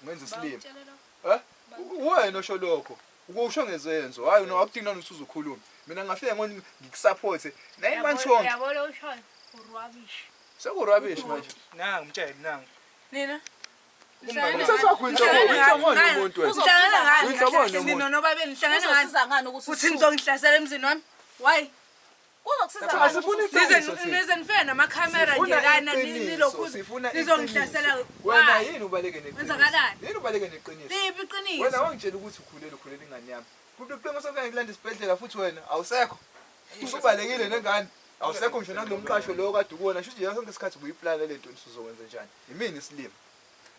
Ngenza isilima. Bawutshele lokho. Eh? Wena osho lokho. Ukusho ngezenzo. Hayi no akudingi nanokuthi uzukhuluma. Mina ngafika ngoni ngikusupport. 9 months wonke. Yabo lo ushoyo. Urwabish. Sekurubbish manje. Nangu mtshele nangu. Nina. Umngane Umthetho wakho inhloboni umuntu wena. Nihlangana ngani? Uyinhloboni nomuntu. Nina nobabili nihlangana ngani? Kuzokusiza ngani ukuthi Uthi nizongihlasela emzini wami? Why? Kuzokusiza Cha, ngani asifuni ukuthi Nize iqiniso thina. nize nifike namakhamera nje Sifuna lana iqiniso, nilokhu sifuna nizongihlasela. iqiniso. Wena Why? yini ubaleke neqiniso? Kwenzakalani? Yini ubaleke neqiniso? Liphi iqiniso? Wena wangitshela ukuthi ukhulele ingane yami. Kuthi uqiniso sokanye kulanda isibhedlela futhi wena awusekho. Usubalekile nengane. Awusekho ngisho nakulo mqasho lo kade ukuwona. Shuthi nje sonke isikhathi ubuyiplana le nto usuzokwenza njani. Yimina isilima.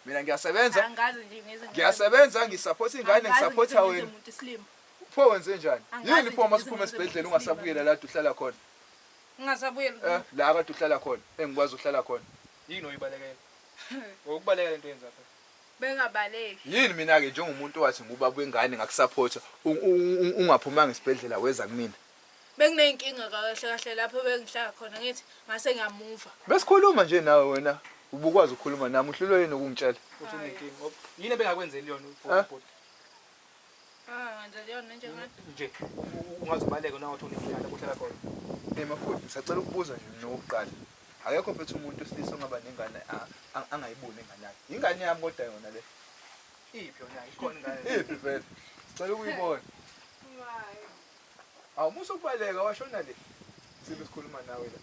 Mina ngiyasebenza. Angazi nje ngize. Ngiyasebenza ngisupport ingane ngisupporta wena. Umuntu isilima. Pho wenze njani? Angazi Yini pho nje uma siphuma ngize ngenze esibhedlela umuntu ungasabuyela la kade uhlala khona? Ngingasabuyeli. La kade uhlala khona, engikwazi uhlala khona. Yini oyibalekela? Ngokubalekela into yenza phela. Bengabaleki. Yini mina ke njengomuntu owathi ngubaba wengane ngakusupport ungaphumanga esibhedlela weza kumina. Bengineyinkinga kahle kahle lapho bengihlala khona ngithi ngase ngiyamuva. Besikhuluma nje nawe wena ubukwazi ukukhuluma nami uhlulwe yini ukungitshela? Uthi unenkinga. Yini ebengakwenzeli yona Eh? ubhuti? Ah, ngenza yona nje ngani. Nje ungazubaleka na uthi unenkinga lapho uhlala khona. Eh makhulu ngisacela ukubuza nje mina okokuqala. Akekho mfethu umuntu wesilisa ongaba nengane angayiboni ingane yakhe. Ingane yami kodwa yona le. Iphi yona? Ikhona ingane. Iphi vele? Sicela ukuyibona. Awumusa ukubaleka washona le. Sibe sikhuluma nawe la.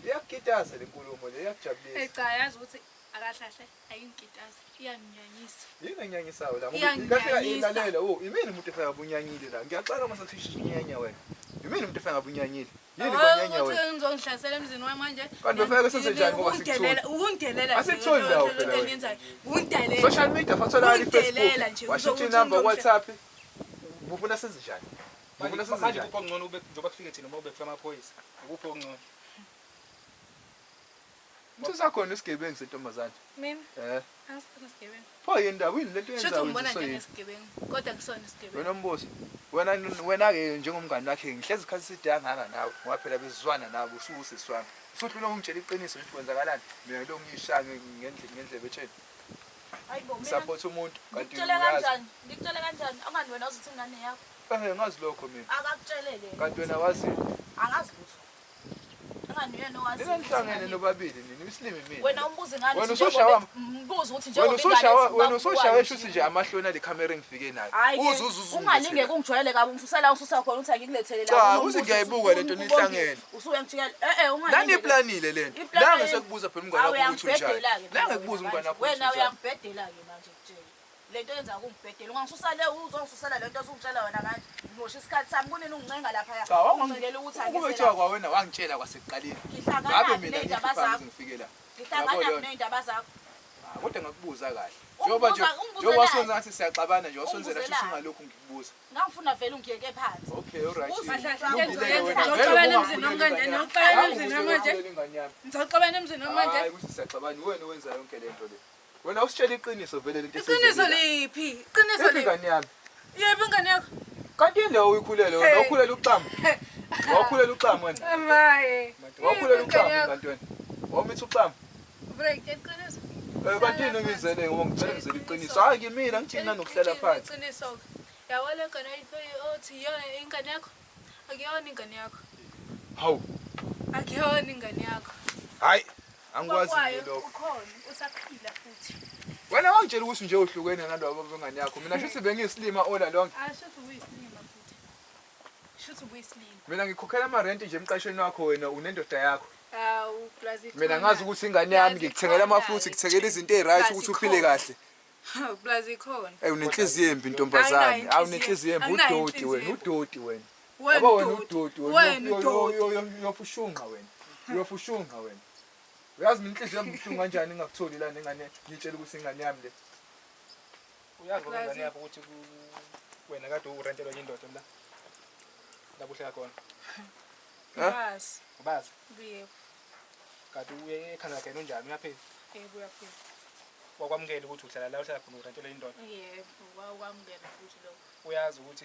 Iyakukitaza le nkulumo le iyakujabulisa. Cha yazi ukuthi akahlahle ayinkitazi iyanginyanyisa. Yini enyanyisayo la? Iyanginyanyisa. Kahle ilalela oh imini umuntu efika bunyanyile la. Ngiyacela uma sesishinyanya wena. Imini umuntu efika bunyanyile. Yini kwanyanya Ukuthi wena? ngizongihlasela emzini wami manje. Kanti befike senzenjani ngoba sikutholi? Ukungidelela. Asikutholi ndawo phela wena. Enyenzayo. Ukungidelela. Social media fatholakala Ukungidelela i-Facebook. nje, Washintsha uzokuthi inamba ungizongihla- WhatsApp. Ufuna senze njani? Ufuna senze Manje njani? kuphi okungcono ube njengoba kufike thina uma ube kufika amaphoyisa. Ukuphi okungcono? Mthu sakhona isigebengu sentombazane. Mina Eh. angisifuna isigebengu. Pho yini ndaba yini lento Shuthi yenzayo ungibona wenza yini? njengesigebengu kodwa ngisona isigebengu. Wena mbuso. Wena wena ke njengomngani wakhe ngihlezi isikhathi eside kangaka nawe ngoba phela besizwana nawe usuwusisi wami. Usuhlula ungitshela iqiniso ukuthi kwenzakalani. Mina lo ngiyishaya ngendlebe etsheni. Hayibo mina Support umuntu kanti ngikutshele uyazi. kanjani? Ngikutshele kanjani? Angani wena uzothi ingane yakho? Eh ngazi lokho mina. Akakutshelele. Kanti wena wazi Angazi lutho. Ngani uyena owazi. Nina nihlangene nobabili nini isilimi mina. Wena umbuze ngani? Wena usoshawa mbuzo ukuthi wena njengoba usoshawa wena usoshawa esho ukuthi nje amahloni ale camera engifike nayo. Uze uze Ungalinge kungijwayele kabi ungisusela ungisusa khona ukuthi angikulethele la. Cha, uze ngiyayibuka lento nihlangene. Usuyangijikela. Eh eh ungalinge. Naniplanile lento. La ngisekubuza phela umngane wakho ukuthi unjani. La ngikubuza umngane wakho. Wena uyangibhedela ke manje kutshela. Lento yenza kungibhedela. Ungangisusa le uzongisusela lento ozungitshela wena manje. Ngimosha isikhathi sami kunini ungincenga lapha ya. Cha, Ungicela ukuthi ukube angizela. kuthiwa kwawena wangitshela kwasekuqaleni. Ngihlangana Ngabe mina ney'ndaba ngihlupha zakho. ngifike la. Ngihlangana ney'ndaba zakho. Ah, kodwa ngakubuza kahle. Njengoba nje Ungibuza- njengoba wasonza ngathi siyaxabana nje wasonzela Ungibuzelani? shuthi ungalokhu ngikubuza. Ngangifuna vele ungiyeke phansi. Okay, all right. Kahle kahle. Ngizoxabana emzini wami kanjani? Ngizoxabana emzini wami manje? Ngizoxabana emzini wami manje. Hayi ukuthi siyaxabana wena owenza yonke lento le. Wena usitshela iqiniso vele lento Iqiniso liphi? Iqiniso liphi? Ingane yami. Yebo ingane yakho. Kanti yini leyo uyikhulele wena? Wawukhulela uxamu. Wawukhulela uxamu wena. Amaye. Wawukhulela uxamu kanti wena. Wawumitha uxamu. Break iqiniso. Eh kanti yini ngizele ngoba ngicela ngizele iqiniso. Hayi kimina ngithi mina nokuhlala phansi. Iqiniso. Yabo le ngane othi iyona ingane yakho. Akuyona ingane yakho. Hawu. Akuyona ingane yakho. Hayi angikwazi Kwakwayo nje lokho. Ukhona usaphila futhi. Wena wangitshela ukuthi nje uhlukene nalabo bengane yakho. Mina shuthi bengiyisilima ola lonke. Ashuthi ubuyisilima futhi. Shuthi ubuyisilima. Mina ngikhokhela ama rent nje emqashweni wakho wena unendoda yakho. Hawu plus Mina ngazi ukuthi ingane yami ngikuthengela ama-fruits, ngikuthengela izinto ezi-right ukuthi uphile kahle. Plus ikhona. Ey unenhliziyo embi ntombazane. Anginayo Awu unenhliziyo embi Anginayo udoti wena, inhliziyo udoti wena. Wena Yabo wena udoti. udoti Wena wena. udoti. Uyofushunqa wena. Uyofushunqa wena. Uyazi mina inhliziyo yami ibuhlungu kanjani ngingakutholi la nengane ngitshela ukuthi ingane yami le. Uyazi ngoba ingane yakho ukuthi wena kade urentelwa indoda la. La kuhlala khona. Ha? Basi. Ubazi Yebo. kade uye ekhanda lakhe unjani uyaphila. Yebo uyaphila. Wakwamukela ukuthi uhlala la uhlala khona urentelwa indoda. Yebo, wakwamukela futhi lokho. Uyazi ukuthi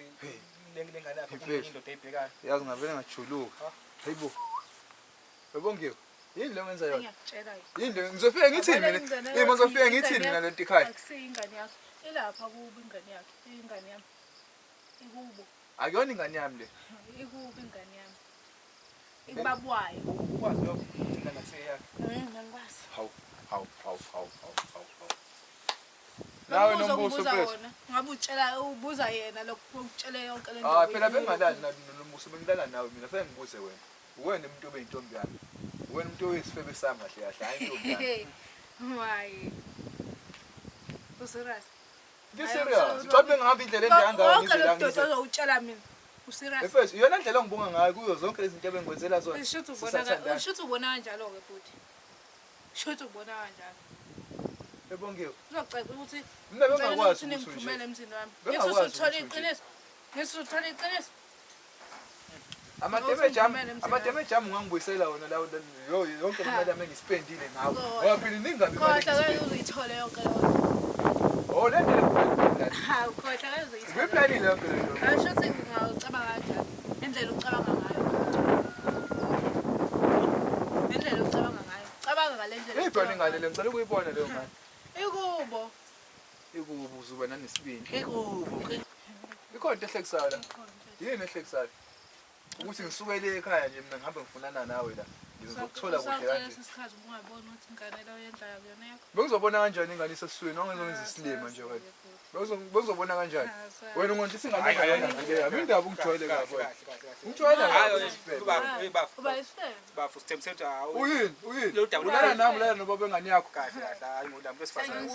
le ngane yakho Mfethu. indoda eyibhekayo. Yazi ngavele ngajuluka. Ha? Hayibo. Yabongiwe. Yini le ngenza yona? Ngiyakutshela yini. Yini le ngizofika ngithini Yabona mina? ingane Yini yakho, ngizofika ingane ngithini mina yakho. lento ekhaya? Akusiyo ingane yakho. Ilapha kubo ingane yakho. Ingane yami. Ikubo. Akuyona ingane yami le. Ikubo ingane yami. Ikubabwayo. Ukwazi lokho ingane akuseyakhe. Ngikwazi. Hawu, hawu, hawu, hawu, hawu, hawu, hawu. Nawe Nombuzo nombuso ngibuza mfethu. wona. Ngabe utshela ubuza yena lokhu ukutshele yonke le nto. Ah phela bengalali nombuso bengilala nawe mina fanele ngibuze wena. Uwena umuntu obeyintombi yami. Uwena umuntu oyisifebe sami kahle kahle hayi intombi yami. Why? Userious? Ngi serious. Cha bengihamba indlela ende kangaka Wonke ngize lo la doti ngize. ozowutshela mina. Userious? Mfethu iyona ndlela engibonga ngayo kuyo zonke lezi zinto ebengikwenzela zona. Shuthi ubona Sisathandana. shuthi ubona kanjalo ke bhuti. Shuthi ubona kanjalo. Ebongiwe. Uzocela ukuthi Mina bengakwazi ukuthi ukuthi unje. ningiphumele emzini wami. Ngithi Bengakwazi usuthola ukuthi unje. iqiniso. Ngithi usuthola iqiniso. Ama-damage ami, Uthumele emzini ama-damage ami ungangibuyisela wona lawo yo yonke le mali yami engiyispendile ngawe. Kodwa. Ngoba phela iningi kabi imali Khohlwa ke engiyispendile. uzuyithole yonke leyo. Oh le nto le ngiyiplanile. Hawu khohlwa ke uzuyithole. Ngiyiplanile yonke le nto. Asho ukuthi ngingawucabanga kanjani. Indlela ucabanga ngayo. Indlela ucabanga ngayo. Cabanga ngale ndlela. Iyiphi ingane le ngicela ukuyibona leyo ngane. Ikubo. Ikubo uzuba nanesibindi. Ikubo. Ikhona into ehlekisayo la. Yini ehlekisayo? Ukuthi ngisukele ekhaya nje mina ngihambe ngifunana nawe la. Ngizokuthola kuhle kanje. Lesi sikhathi ungaboni ukuthi ingane leyo yenzayo kuyona yakho. Bengizobona kanjani ingane isesiswini wangezongenza isilima nje wena. Bengizobona kanjani? Wena ungondlisa ingane engayona yami indaba ungijwayele kabi wena. Ungijwayele kabi. Hayi baba, bafu. Uba isifebe. Bafu sithembise ukuthi hawu. Uyini? Uyini? Lo daba Ulala nami ulala nobaba engane yakho. Kahle kahle hayi ngolami wesifazane.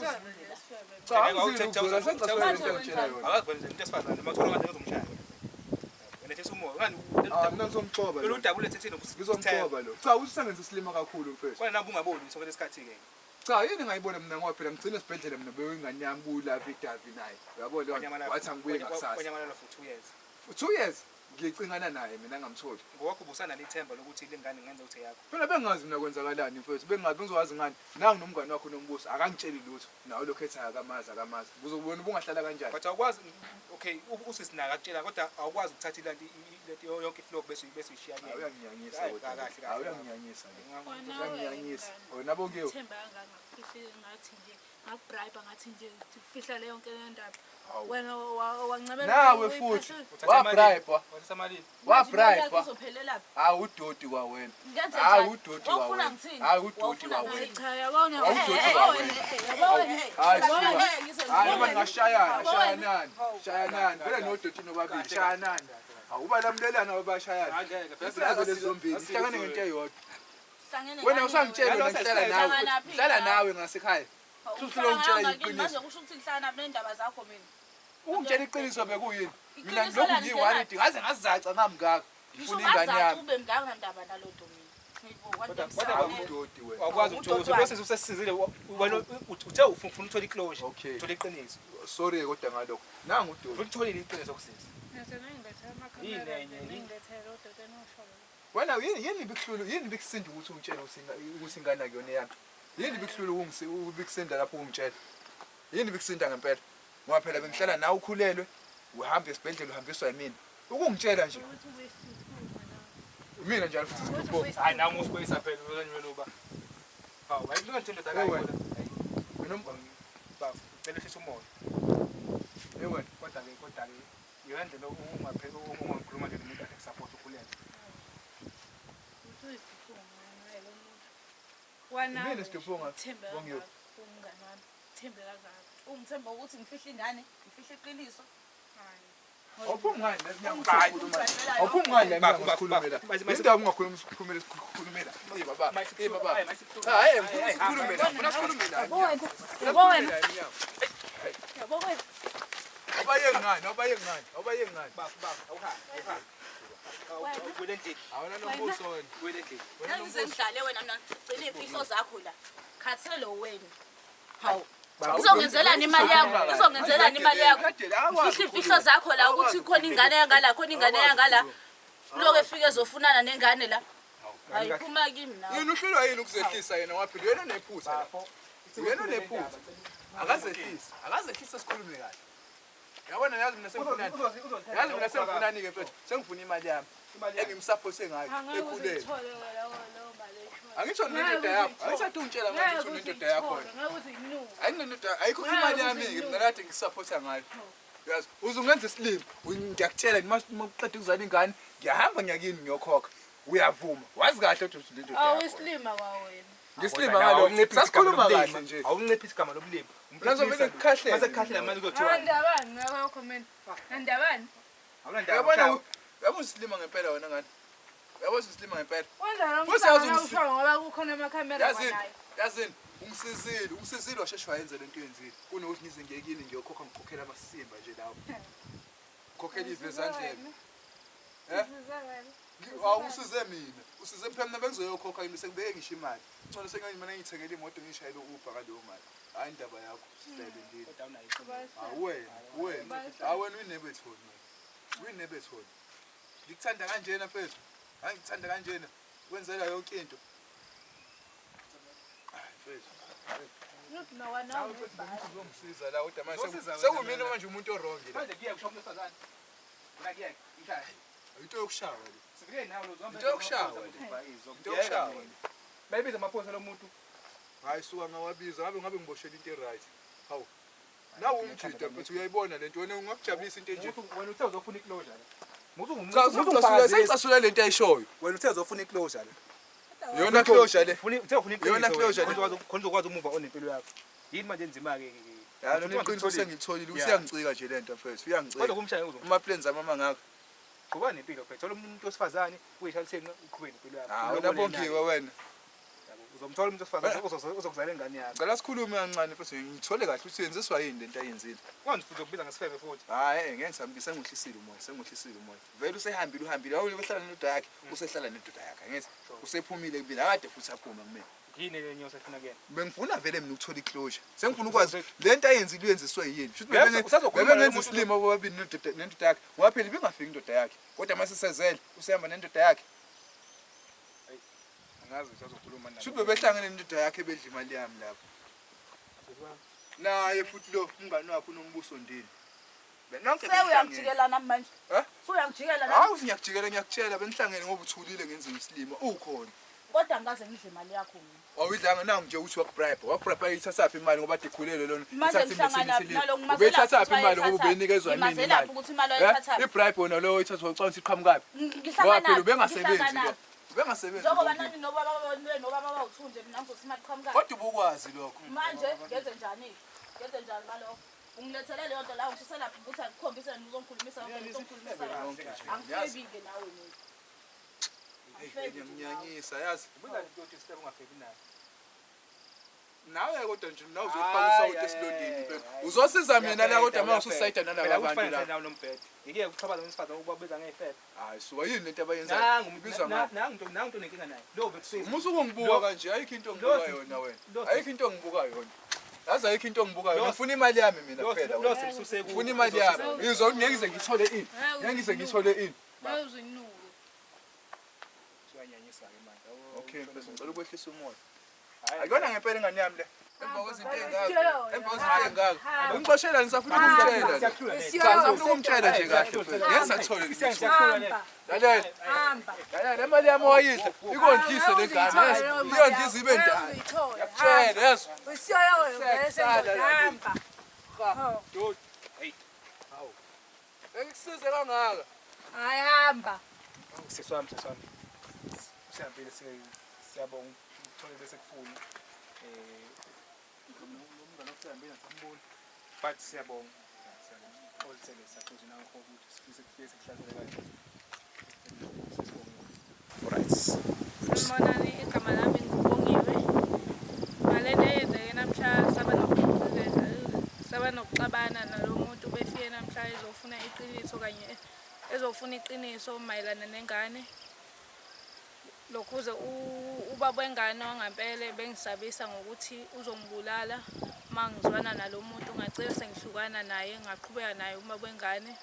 Cha, angizile ukuzwela sengicasukela into engitshela yona. Akakwenze into esifazane uma uthola kanje uzomshaya. Wena thesa umoya. Ngani Ah, mina ngizomxoba lolu lo. daba ulethe thina Ngizomxoba lo. Cha, usengenza isilima kakhulu mfethu. Kwana nabo ungaboni sonke lesikhathi ke. Cha, yini ngayibona mina ngoba phela ngigcina esibhedlela mina beyingane yami kulavi davi naye. Uyabo leyo wathi angibuye ngakusasa. Wanyamalala for 2 years. For 2 years ngiyicingana naye mina ngamtholi. Ngowakho ubusana nethemba lokuthi lengane ngenza ukuthi yakho. Phela bengazi mina kwenzakalani mfethu, bengazi bengizowazi ngani. Nangu nomngane wakho nombuso akangitsheli lutho. Nawe lokho ethi akamazi akamazi. Uzobona ubungahlala kanjani. But awukwazi okay usisinaka akutshela kodwa awukwazi ukuthatha ilanti lento yonke iflow bese uyishiya kuyena. Uyanginyanyisa Hayi, kodwa. kahle, kahle. Uyanginyanyisa. Wena Uyanginyanyisa. Wena bonke Themba kangaka. Ngifihlile ngathi nje ngakubribe ngathi nje fihla leyo yonke le ndaba. Hawu. Wena wancamela Nawe ukuthi futhi uyiphahla- wabribe, Wathatha malini? wabribe. Izophelela phi? Hawu udoti kwawena. Ngenze Hawu njani? udoti Wawufuna kwawena. ngithini? Hawu udoti Wawufuna kwawena. ngithini? Cha yabona Awudoti yabona kwawena. yabona Hayi suka. Hey, Hayi noma ningashayana, shayanani. Shayanani. Vele nodoti nobabili, shayanani. Awubalamulelana abashayana. Angeke. Sinazo lezi zombili, sihlangane ngento eyodwa. Hlangene Wena ngani usangitshela Wena wena ngihlala nawe. Uhlangana phi Ngihlala nawe? nawe ngasekhaya. Uhlala Usufuna ungitshela ngakini, iqiniso. manje kusho ukuthi ngihlala nami nendaba zakho mina. Ungitshela iqiniso bekuyini? Mina Iqiniso ngilokhu lani ngiyi-worried ngaze ngazaca ngamngaka. Ngisho Ngifuna ingane ungazaca yami. ube mngaka nandaba nalonto mina. Ngibo, Kodwa- wathi kodwa- Hawu udoti wena. Awukwazi ukuthokoza. Lo sisi usesizile wena uthe ufuna uthola iclosure. Okay. Uthola iqiniso. Sorry kodwa ngalokho. Nangu udoti. Ulitholile iqiniso kusisi. Ngase ningilethele Yini amakhamera, enye, yini? ningilethele odoti enoshoyo. Wena yini yini bikuhlulu yini bikusinda ukuthi ungitshele ukuthi ukuthi ingane akuyona eyami? Yini bikuhlulu bikusinda lapho ungitshela? Yini bikusinda ngempela? Ngoba phela bengihlala nawe ukhulelwe, uhamba esibhedlela uhambiswa yimina. Ukungitshela nje Ukuthi ubuyisithupha nawe. mina njalo futhi Ukuthi sikhupho. Hayi nawe usikweyisa phela uzanyweni uba. Hawu, hayi nje indoda Hey, wena. kayi. Mina Bafo, cela uhlise umoya. hey wena. Kodwa ke iyona ndlela ungaphela ungakhuluma nje nomuntu akhe support ukhulelwe. Ukuthi uyisithupha wena lo muntu. Wena Mina isithupha thembe Bongiwe. kangaka umngani wami. Thembe kangaka. Ungithemba ukuthi ngifihle ingane, ngifihle iqiniso. Hayi. Awuphumi ngani la emnyango Hayi. usukhuluma? Awuphumi ngani la emnyango Bafo, usukhulumela? bafo, bafo. Indaba ungakhuluma usukhulumela sikhulumela. Hey baba, hey baba. Hayi, ngifuna sikhulume la, ngifuna sikhulume la. Yabo wena. Yabo wena. Yabo wena. Awubaye ngani? Awubaye ngani? Awubaye ngani? Bafo, bafo, awuhambe, awuhambe. Awubuyele endlini, Awuna nombuso wena. ubuyele endlini. Wena Ngize ngihlale wena mina ngigcine imfihlo zakho la. Khathele wena. Hawu. Hawu, Izongenzelani imali yakho? Izongenzelani imali yakho? Fihla imfihlo zakho la ukuthi khona ingane yangala, khona ingane yangala. Lokho efike ezofunana nengane la. Hayi phuma kimi nawe. Yena uhlulwa yini ukuzehlisa yena waphila yena unephutha la. Bafo. Uyena unephutha. Akazehlisi, akazehlisa sikhulume kahle. Yabona yazi mina sengifunani. Yazi mina sengifunani ke mfethu. Sengifuna imali yami. Engimsupport ngayo Angeke ekhulele. uzithole leyo leyo mali eshoyo. Angitsho nendoda yakho. Angithatha ungitshela manje ukuthi unendoda yakho. Ngeke uziyinuke. Ayinendoda, ayikho imali yami ke mina kade ngisupporta ngayo. Yazi, uzungenza isilima. Ngiyakutshela uma uqeda ukuzala ingane, ngiyahamba ngiyakini ngiyokhokha. Uyavuma. Wazi kahle ukuthi unendoda yakho. Awisilima kwawena. Ngisilima ngalokho. Sasikhuluma kahle nje. Awunciphisi igama lobulimi. Mina ngizovele ngikhahlele. Mase kukhahlela manje kuzothiwa. Andabani ngakho mina. Andabani. Awunandaba. Uyabona uyabona usilima ngempela wena ngane. Uyabona usilima ngempela. Wenza lo Futhi yazi msana usho ngoba kukhona amakhamera Yazini, kwanayo. yazini ungisizile, ungisizile washeshe wayenza lento oyenzile. Kunokuthi ngize ngiyekini ngiyokhokha ngikhokhela amasimba nje lawo. Ngikhokhela ivezandlebe. Eh? Hawu usize mina. Usize phela mina bengizoyokhokha kimi sengibeke ngisho imali. Ngcono sengiyimana ngiyithengele imoto ngishayele u-Uber ngaleyo mali. Hayi indaba yakho sifebe ndini. Kodwa awunayo iqiniso. Hawu wena, wena. Hawu wena uyinebethoni wena. Uyinebethoni. Ngikuthanda kanjena mfethu. Hayi ngikuthanda kanjena. Wenzela yonke into. Hayi mfethu. Uthi nawana Nawe mfethu bengithi uzongisiza la kodwa manje Uzosiza wena sekuyimina mina. manje umuntu orongi la. Manje kuye kusho umuntu wesifazane. Mina kuye ngishaya. Into yokushawa le. Sifike nawe lo Into yokushawa le. Into yokushawa le. Bayibiza amaphoyisa lo muntu. Hayi suka ngawabiza ngabe ngabe ngiboshela into e-right. Hawu. Nawu umjida mfethu uyayibona lento wena ungakujabulisa into enje. Muthi wena uthe uzofuna iclosure la. Muthi Cha ungumfakazi. sengicasula lento ayishoyo. Wena uthe uzofuna iclosure la. Yona closure le. Ufuna uthe ufuna iqiniso. Yona closure le. Khona uzokwazi umuva onempilo yakho. Yini manje enzima ke ke. Ya lona iqiniso sengilitholile usiyangicika nje lento mfethu Kodwa uyangicika. kumshaya uzo. Ama plans ami amangaka. Qhuba nempilo phela. Thola umuntu wesifazane uyishaliseni uqhube nempilo yakho. Hawu nabongiwe wena. Uzomthola umuntu wesifazane ozokuzala ingane yakho. Ngicela sikhulume kancane mfethu ngithole kahle ukuthi yenziswa yini lento ayenzile. Kwanzi futhi ukubiza ngesifebe futhi. Hayi ngeke ngisambise sengihlisile umoya, sengihlisile umoya. Vele usehambile uhambile, awule uhlala nendoda yakhe, usehlala nendoda yakhe, angithi usephumile kumina akade futhi aphuma kumina. Yini le nyosi efuna kuyena? Bengifuna vele mina ukuthola iclosure. Sengifuna ukwazi lento ayenzile uyenziswe yini. Shuthi Yebo, usazokhuluma bebengenza nalomuntu. isilima bobabili nendoda yakhe. Ngoba phela ibingafiki indoda yakhe. Kodwa mase sezele usehamba nendoda yakhe. Angazi usazokhuluma naye. Shuthi bebehlangene nendoda yakhe bedla imali yami lapho. Naye futhi lo umngani wakhe unombuso ndini. Benonke behlangene. Sewuyangijikela nami manje. Eh? Sewuyangijikela nami. Hawu ngiyakujikela ngiyakutshela benihlangene ngoba uthulile ngenza isilima ukhona. Kodwa angikaze ngidle imali yakho mina. Awuyidlanga nangu nje uthi wakubribe. Wakubribe ayithathaphi imali ngoba ade ikhulelwe lona. Manje Ithatha ngihlangana imithi nalo ngimazelaphi Ubeyithathaphi ukuthi imali ngoba wayeyithathaphi? ubenikezwa nini Ngimazelaphi imali? ukuthi imali Eh? wayeyithathaphi? I-bribe wona loyo oyithathwa ucabanga ukuthi iqhamukaphi? Ngoba phela Ngihlanganaphi? ubengasebenzi lo. Ngihlanganaphi? Ubengasebenzi. Njengoba lo. nani nobaba nobaba bawu-two nje mina ngizothi imali qhamukaphi. Kodwa ubukwazi lokho. Manje ngenze njani? Ngenze njani ngalokho? Ungilethele leyo nto la ungisuselaphi ukuthi angikukhombise uzongikhulumisa yonke lento ongikhulumisa yona. Angifebi-ke nawe mina. Hey, Angifebi nje nawe. Ngiyanyisa yazi. Ubiza nto isifebe ungafebi naye. Nawe kodwa nje nawe uzofaka usawoti esilondeni mfethu. Uzosiza mina la kodwa uma ususayida nalaba bantu la. Nawo nombhede. Ngike ukuxhaphaza wesifazane ukubabiza ngeyifebe. Hayi suka yini lento abayenzayo? Nangu Ibizwa ngani? nangu nangu into nenkinga naye. Lo bekusiza. Uma usukungibuka kanje ayikho into ongibuka yona wena. Ayikho into ongibuka yona. Yazi ayikho into ongibuka yona. Ngifuna imali yami mina kuphela Lo wena. simsuse ku. Ngifuna imali yami. Ngizwa ngeke ngize ngithole ini. Ngeke ngize ngithole ini. Uzinuke. Siyanyanyisa ke manje. Okay mfethu ngicela ukwehlisa umoya. Akuyona ngempela ingane yami le. Emva kwezinto ey'ngaka. Emva kwezinto ey'ngaka. Ungixoshela ngisafuna ukumtshela. Siyahlula le. Cha ngisafuna ukumtshela nje kahle mfethu. Ngeke sathole lutho. Siyahlula le. Lalela. Hamba. Lalela le mali yami owayidla ikondlise le ngane. Yes. Iyondlise ibe ndala. Uyithole. Ngiyakutshela yeso. Usiyoyo vele Sala la. hamba. Dude. Hey. Hawu. Engikusize kangaka. Hayi hamba. Sisi wami, sisi wami. Siyambile siyabonga ukuthole bese kufuna. Lo mngane osihambile asamboni. But siyabonga. Siyabonga. Olisele saxoxe nawe ukuthi sifise kufike sikuhlasele kanje. Sisibonge. Alright. Sanibonani, igama lami nguBongiwe. Ngalento eyenzeke namhla saba nokuxabana nalo muntu befike namhla ezofuna iqiniso kanye ezofuna iqiniso mayelana nengane. Lokhuze ubaba wengane wangampela bengisabisa ngokuthi uzongibulala uma ngizwana nalo muntu, ngagcina sengihlukana naye ngaqhubeka naye ubaba wengane.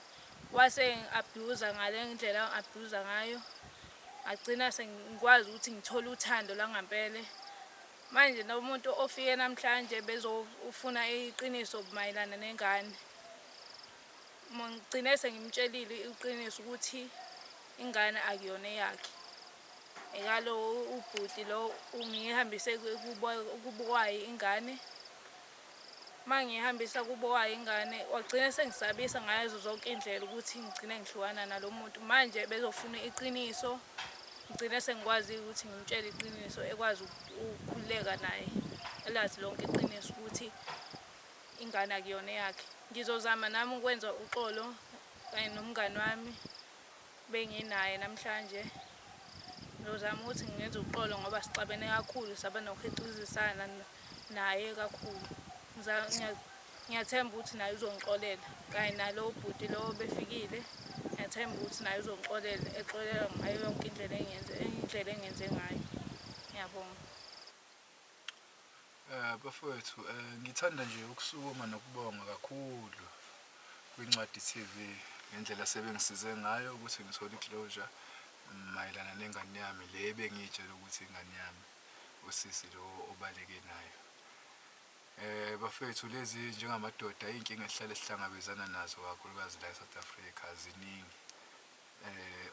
Wase ngi-abuse ngale ndlela angi-abuse ngayo. Ngagcina sengikwazi ukuthi ngithole uthando lwangampela. Manje lo muntu ofike namhlanje bezofuna iqiniso mayelana nengane. Ngigcine sengimtshelile iqiniso ukuthi ingane akuyona eyakhe. Ekalo ubhuti lo ungihambise kubo kwayo ingane. Uma ngihambisa kubo kwayo ingane wagcina sengisabisa ngazo zonke iy'ndlela ukuthi ngigcine ngihlukana nalo muntu. Manje bezofuna iqiniso, ngigcine sengikwazi ukuthi ngimtshele iqiniso ekwazi ukukhululeka naye. Elazi lonke iqiniso ukuthi ingane akuyona eyakhe. Ngizozama nami ukwenza uxolo kanye nomngani wami benginaye namhlanje. Ngizozama ukuthi ngenze uxolo ngoba sixabene kakhulu saba nokuhixizisana naye kakhulu. Ngiyathemba ukuthi naye uzongixolela kanye nalo bhuti lo befikile. Ngiyathemba ukuthi naye uzongixolela, exolela ngayo yonke indlela engenze ngayo. Ngiyabonga. Bafowethu, ngithanda nje ukusukuma nokubonga kakhulu kwiNcwadi TV ngendlela sebengisize ngayo ukuthi ngithole i-closure mayelana nengane yami le bengiyitshela ukuthi ingane yami usisi lo obaleke nayo. Bafowethu, lezi njengamadoda iy'nkinga esihlale sihlangabezana nazo kakhulukazi la e-South Africa ziningi.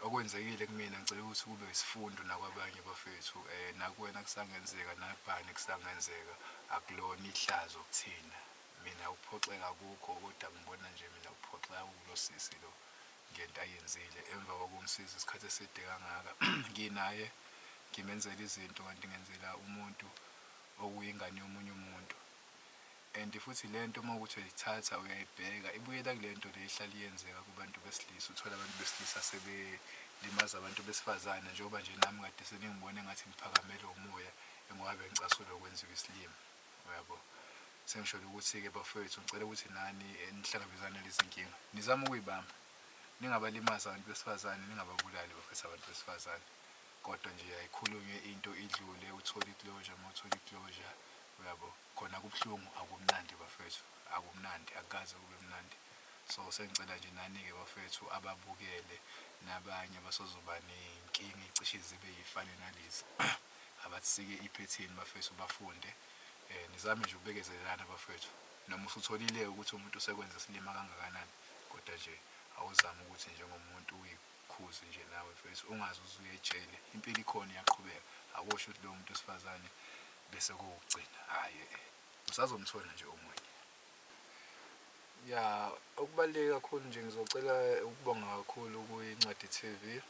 Okwenzekile kumina ngicela ukuthi kube isifundo nakwabanye bafethu, nakuwena kusangenzeka, nabani kusangenzeka, akulona ihlazo kuthina. Mina ukuphoxeka kukho kodwa ngibona nje mina ukuphoxeka kulo sisi lo ngento ayenzile emva kokumsiza isikhathi eside kangaka. Nginaye ngimenzela izinto kanti ngenzela umuntu okuyingane yomunye umuntu. And futhi lento uma ukuthi uyayithatha uyayibheka ibuyela kule nto le ihlala iyenzeka kubantu besilisa. Uthola abantu besilisa sebelimaza abantu besifazane, njengoba nje nami kade seningibone ngathi ngiphakamele umoya ngoba bengicasulwa ukwenziwa isilima, uyabo. Sengisholo ukuthi-ke bafowethu ngicela ukuthi nani nihlangabezane nalezi nkinga, nizame ukuyibamba, ningabalimazi abantu besifazane, ningababulali bafethu abantu besifazane. Kodwa nje ayikhulunywe into idlule, uthole i-closure, uma uthole i-closure, uyabo. Khona kubuhlungu, akumnandi bafethu, akumnandi, akukaze kube mnandi. So sengicela nje nani-ke bafethu ababukele nabanye abasozoba ney'nkinga ey'cishe zibe yifane nalezi, abathsike iphethini bafethu, bafunde. Nizame nje ukubekezelelana bafethu, noma usutholile ukuthi umuntu usekwenza isilima kangakanani, kodwa nje awuzame ukuthi njengomuntu ngikukhuze nje nawe mfethu ungaze uze uye ejele. Impilo ikhona iyaqhubeka. Akusho ukuthi lowo muntu wesifazane bese kuwukugcina. Hhayi eh. Usazomthola nje omunye. Ya, okubaluleke kakhulu nje ngizocela ukubonga kakhulu kwiNcwadi TV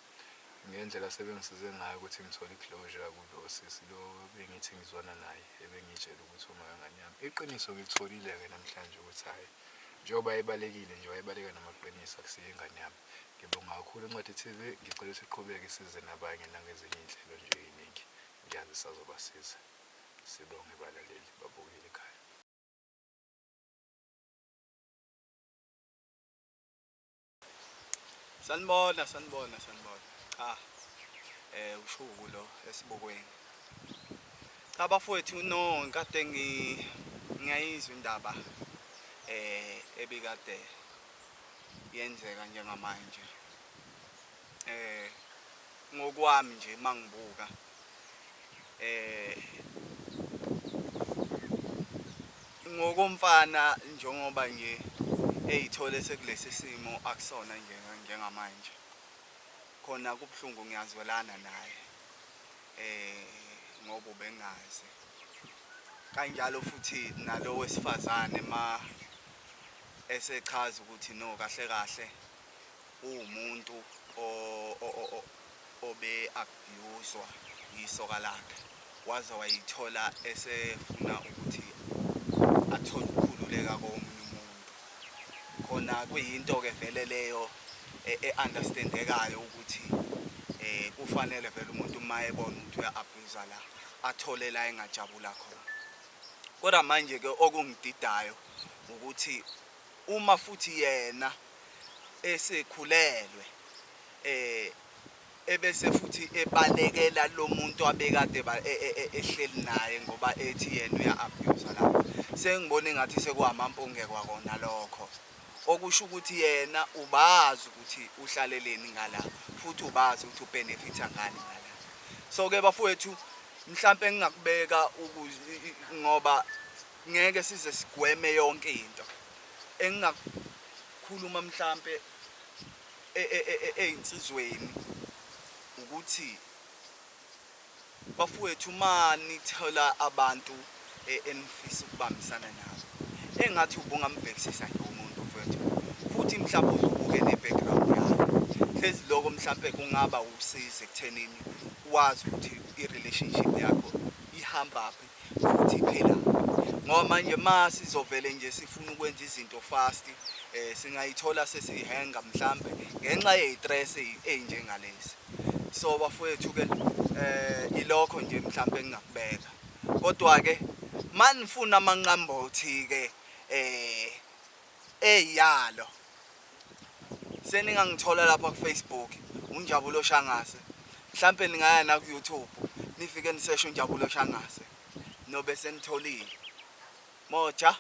ngendlela asebengisize ngayo ukuthi ngithole i-closure kulo sisi lo bengithi ngizwana naye ebengitshela ukuthi uma wengane yami. Iqiniso ngilitholile-ke namhlanje ukuthi hhayi njengoba ebalekile nje wayebaleka namaqiniso akusiyo ingane yami. Ngibonga kakhulu Incwadi TV, ngicela ukuthi iqhubeke isize nabanye nangezinye iy'nhlelo nje ey'ningi. Ngiyazi isazobasiza. Sibonge balaleli babukeli ekhaya. Sanibona, sanibona, sanibona. Cha. Eh ushuku lo esibukweni. Cha bafowethu no ngikade ngi ngiyayizwa indaba eh ebikade yenzeka njengamanje. Eh ngokwami nje mangibuka eh ngokomfana njengoba nje eyithole sekulesi simo akusona nje njengamanje khona kubuhlungu ngiyazwelana naye eh ngoba ubengazi kanjalo futhi nalo wesifazane ma esechaza ukuthi no kahle kahle uwumuntu obe abuse-wa yisoka lakhe waze wayithola esefuna ukuthi athole ukukhululeka komunye umuntu. Khona kuyinto-ke vele leyo e-understand-ekayo ukuthi kufanele vele umuntu uma ebona ukuthi uya-abuse-wa la athole la engajabula khona. Kodwa manje-ke okungididayo ukuthi uma futhi yena esekhulelwe eh ebese futhi ebalekela lo muntu abekade e, e, e, ehleli naye ngoba ethi yena uya-abuse lapho sengibona engathi sekuwamampunge kwakona lokho okusho ukuthi yena ubazi ukuthi uhlaleleni ngala futhi ubazi ukuthi ubenefitha ngani ngala. So ke bafowethu mhlampe engingakubeka ngoba ngeke size sigweme yonke into engingakukhuluma mhlampe ey'nsizweni ukuthi bafowethu uma nithola abantu enifisa ukubambisana nabo engathi ubungambhekisisa nje umuntu mfowethu futhi mhlawumbe uzubuke ne-background yakhe hlezi lokho mhlampe kungaba usizo ekuthenini wazi ukuthi i-relationship yakho ihambaphi futhi iphela ngoba manje ma sizovele nje sifuna ukwenza izinto fast eh singayithola sesihenga mhlambe ngenxa yezistress ezinjengalezi. So bafowethu ke eh ilokho nje mhlambe engingakubeka. Kodwa ke manifuna amanqambothi ke eh eyalo seningangithola lapha ku Facebook uNjabulo Shangase mhlambe ningaya na ku YouTube nifike niseshe uNjabulo Shangase nobe senitholile moja.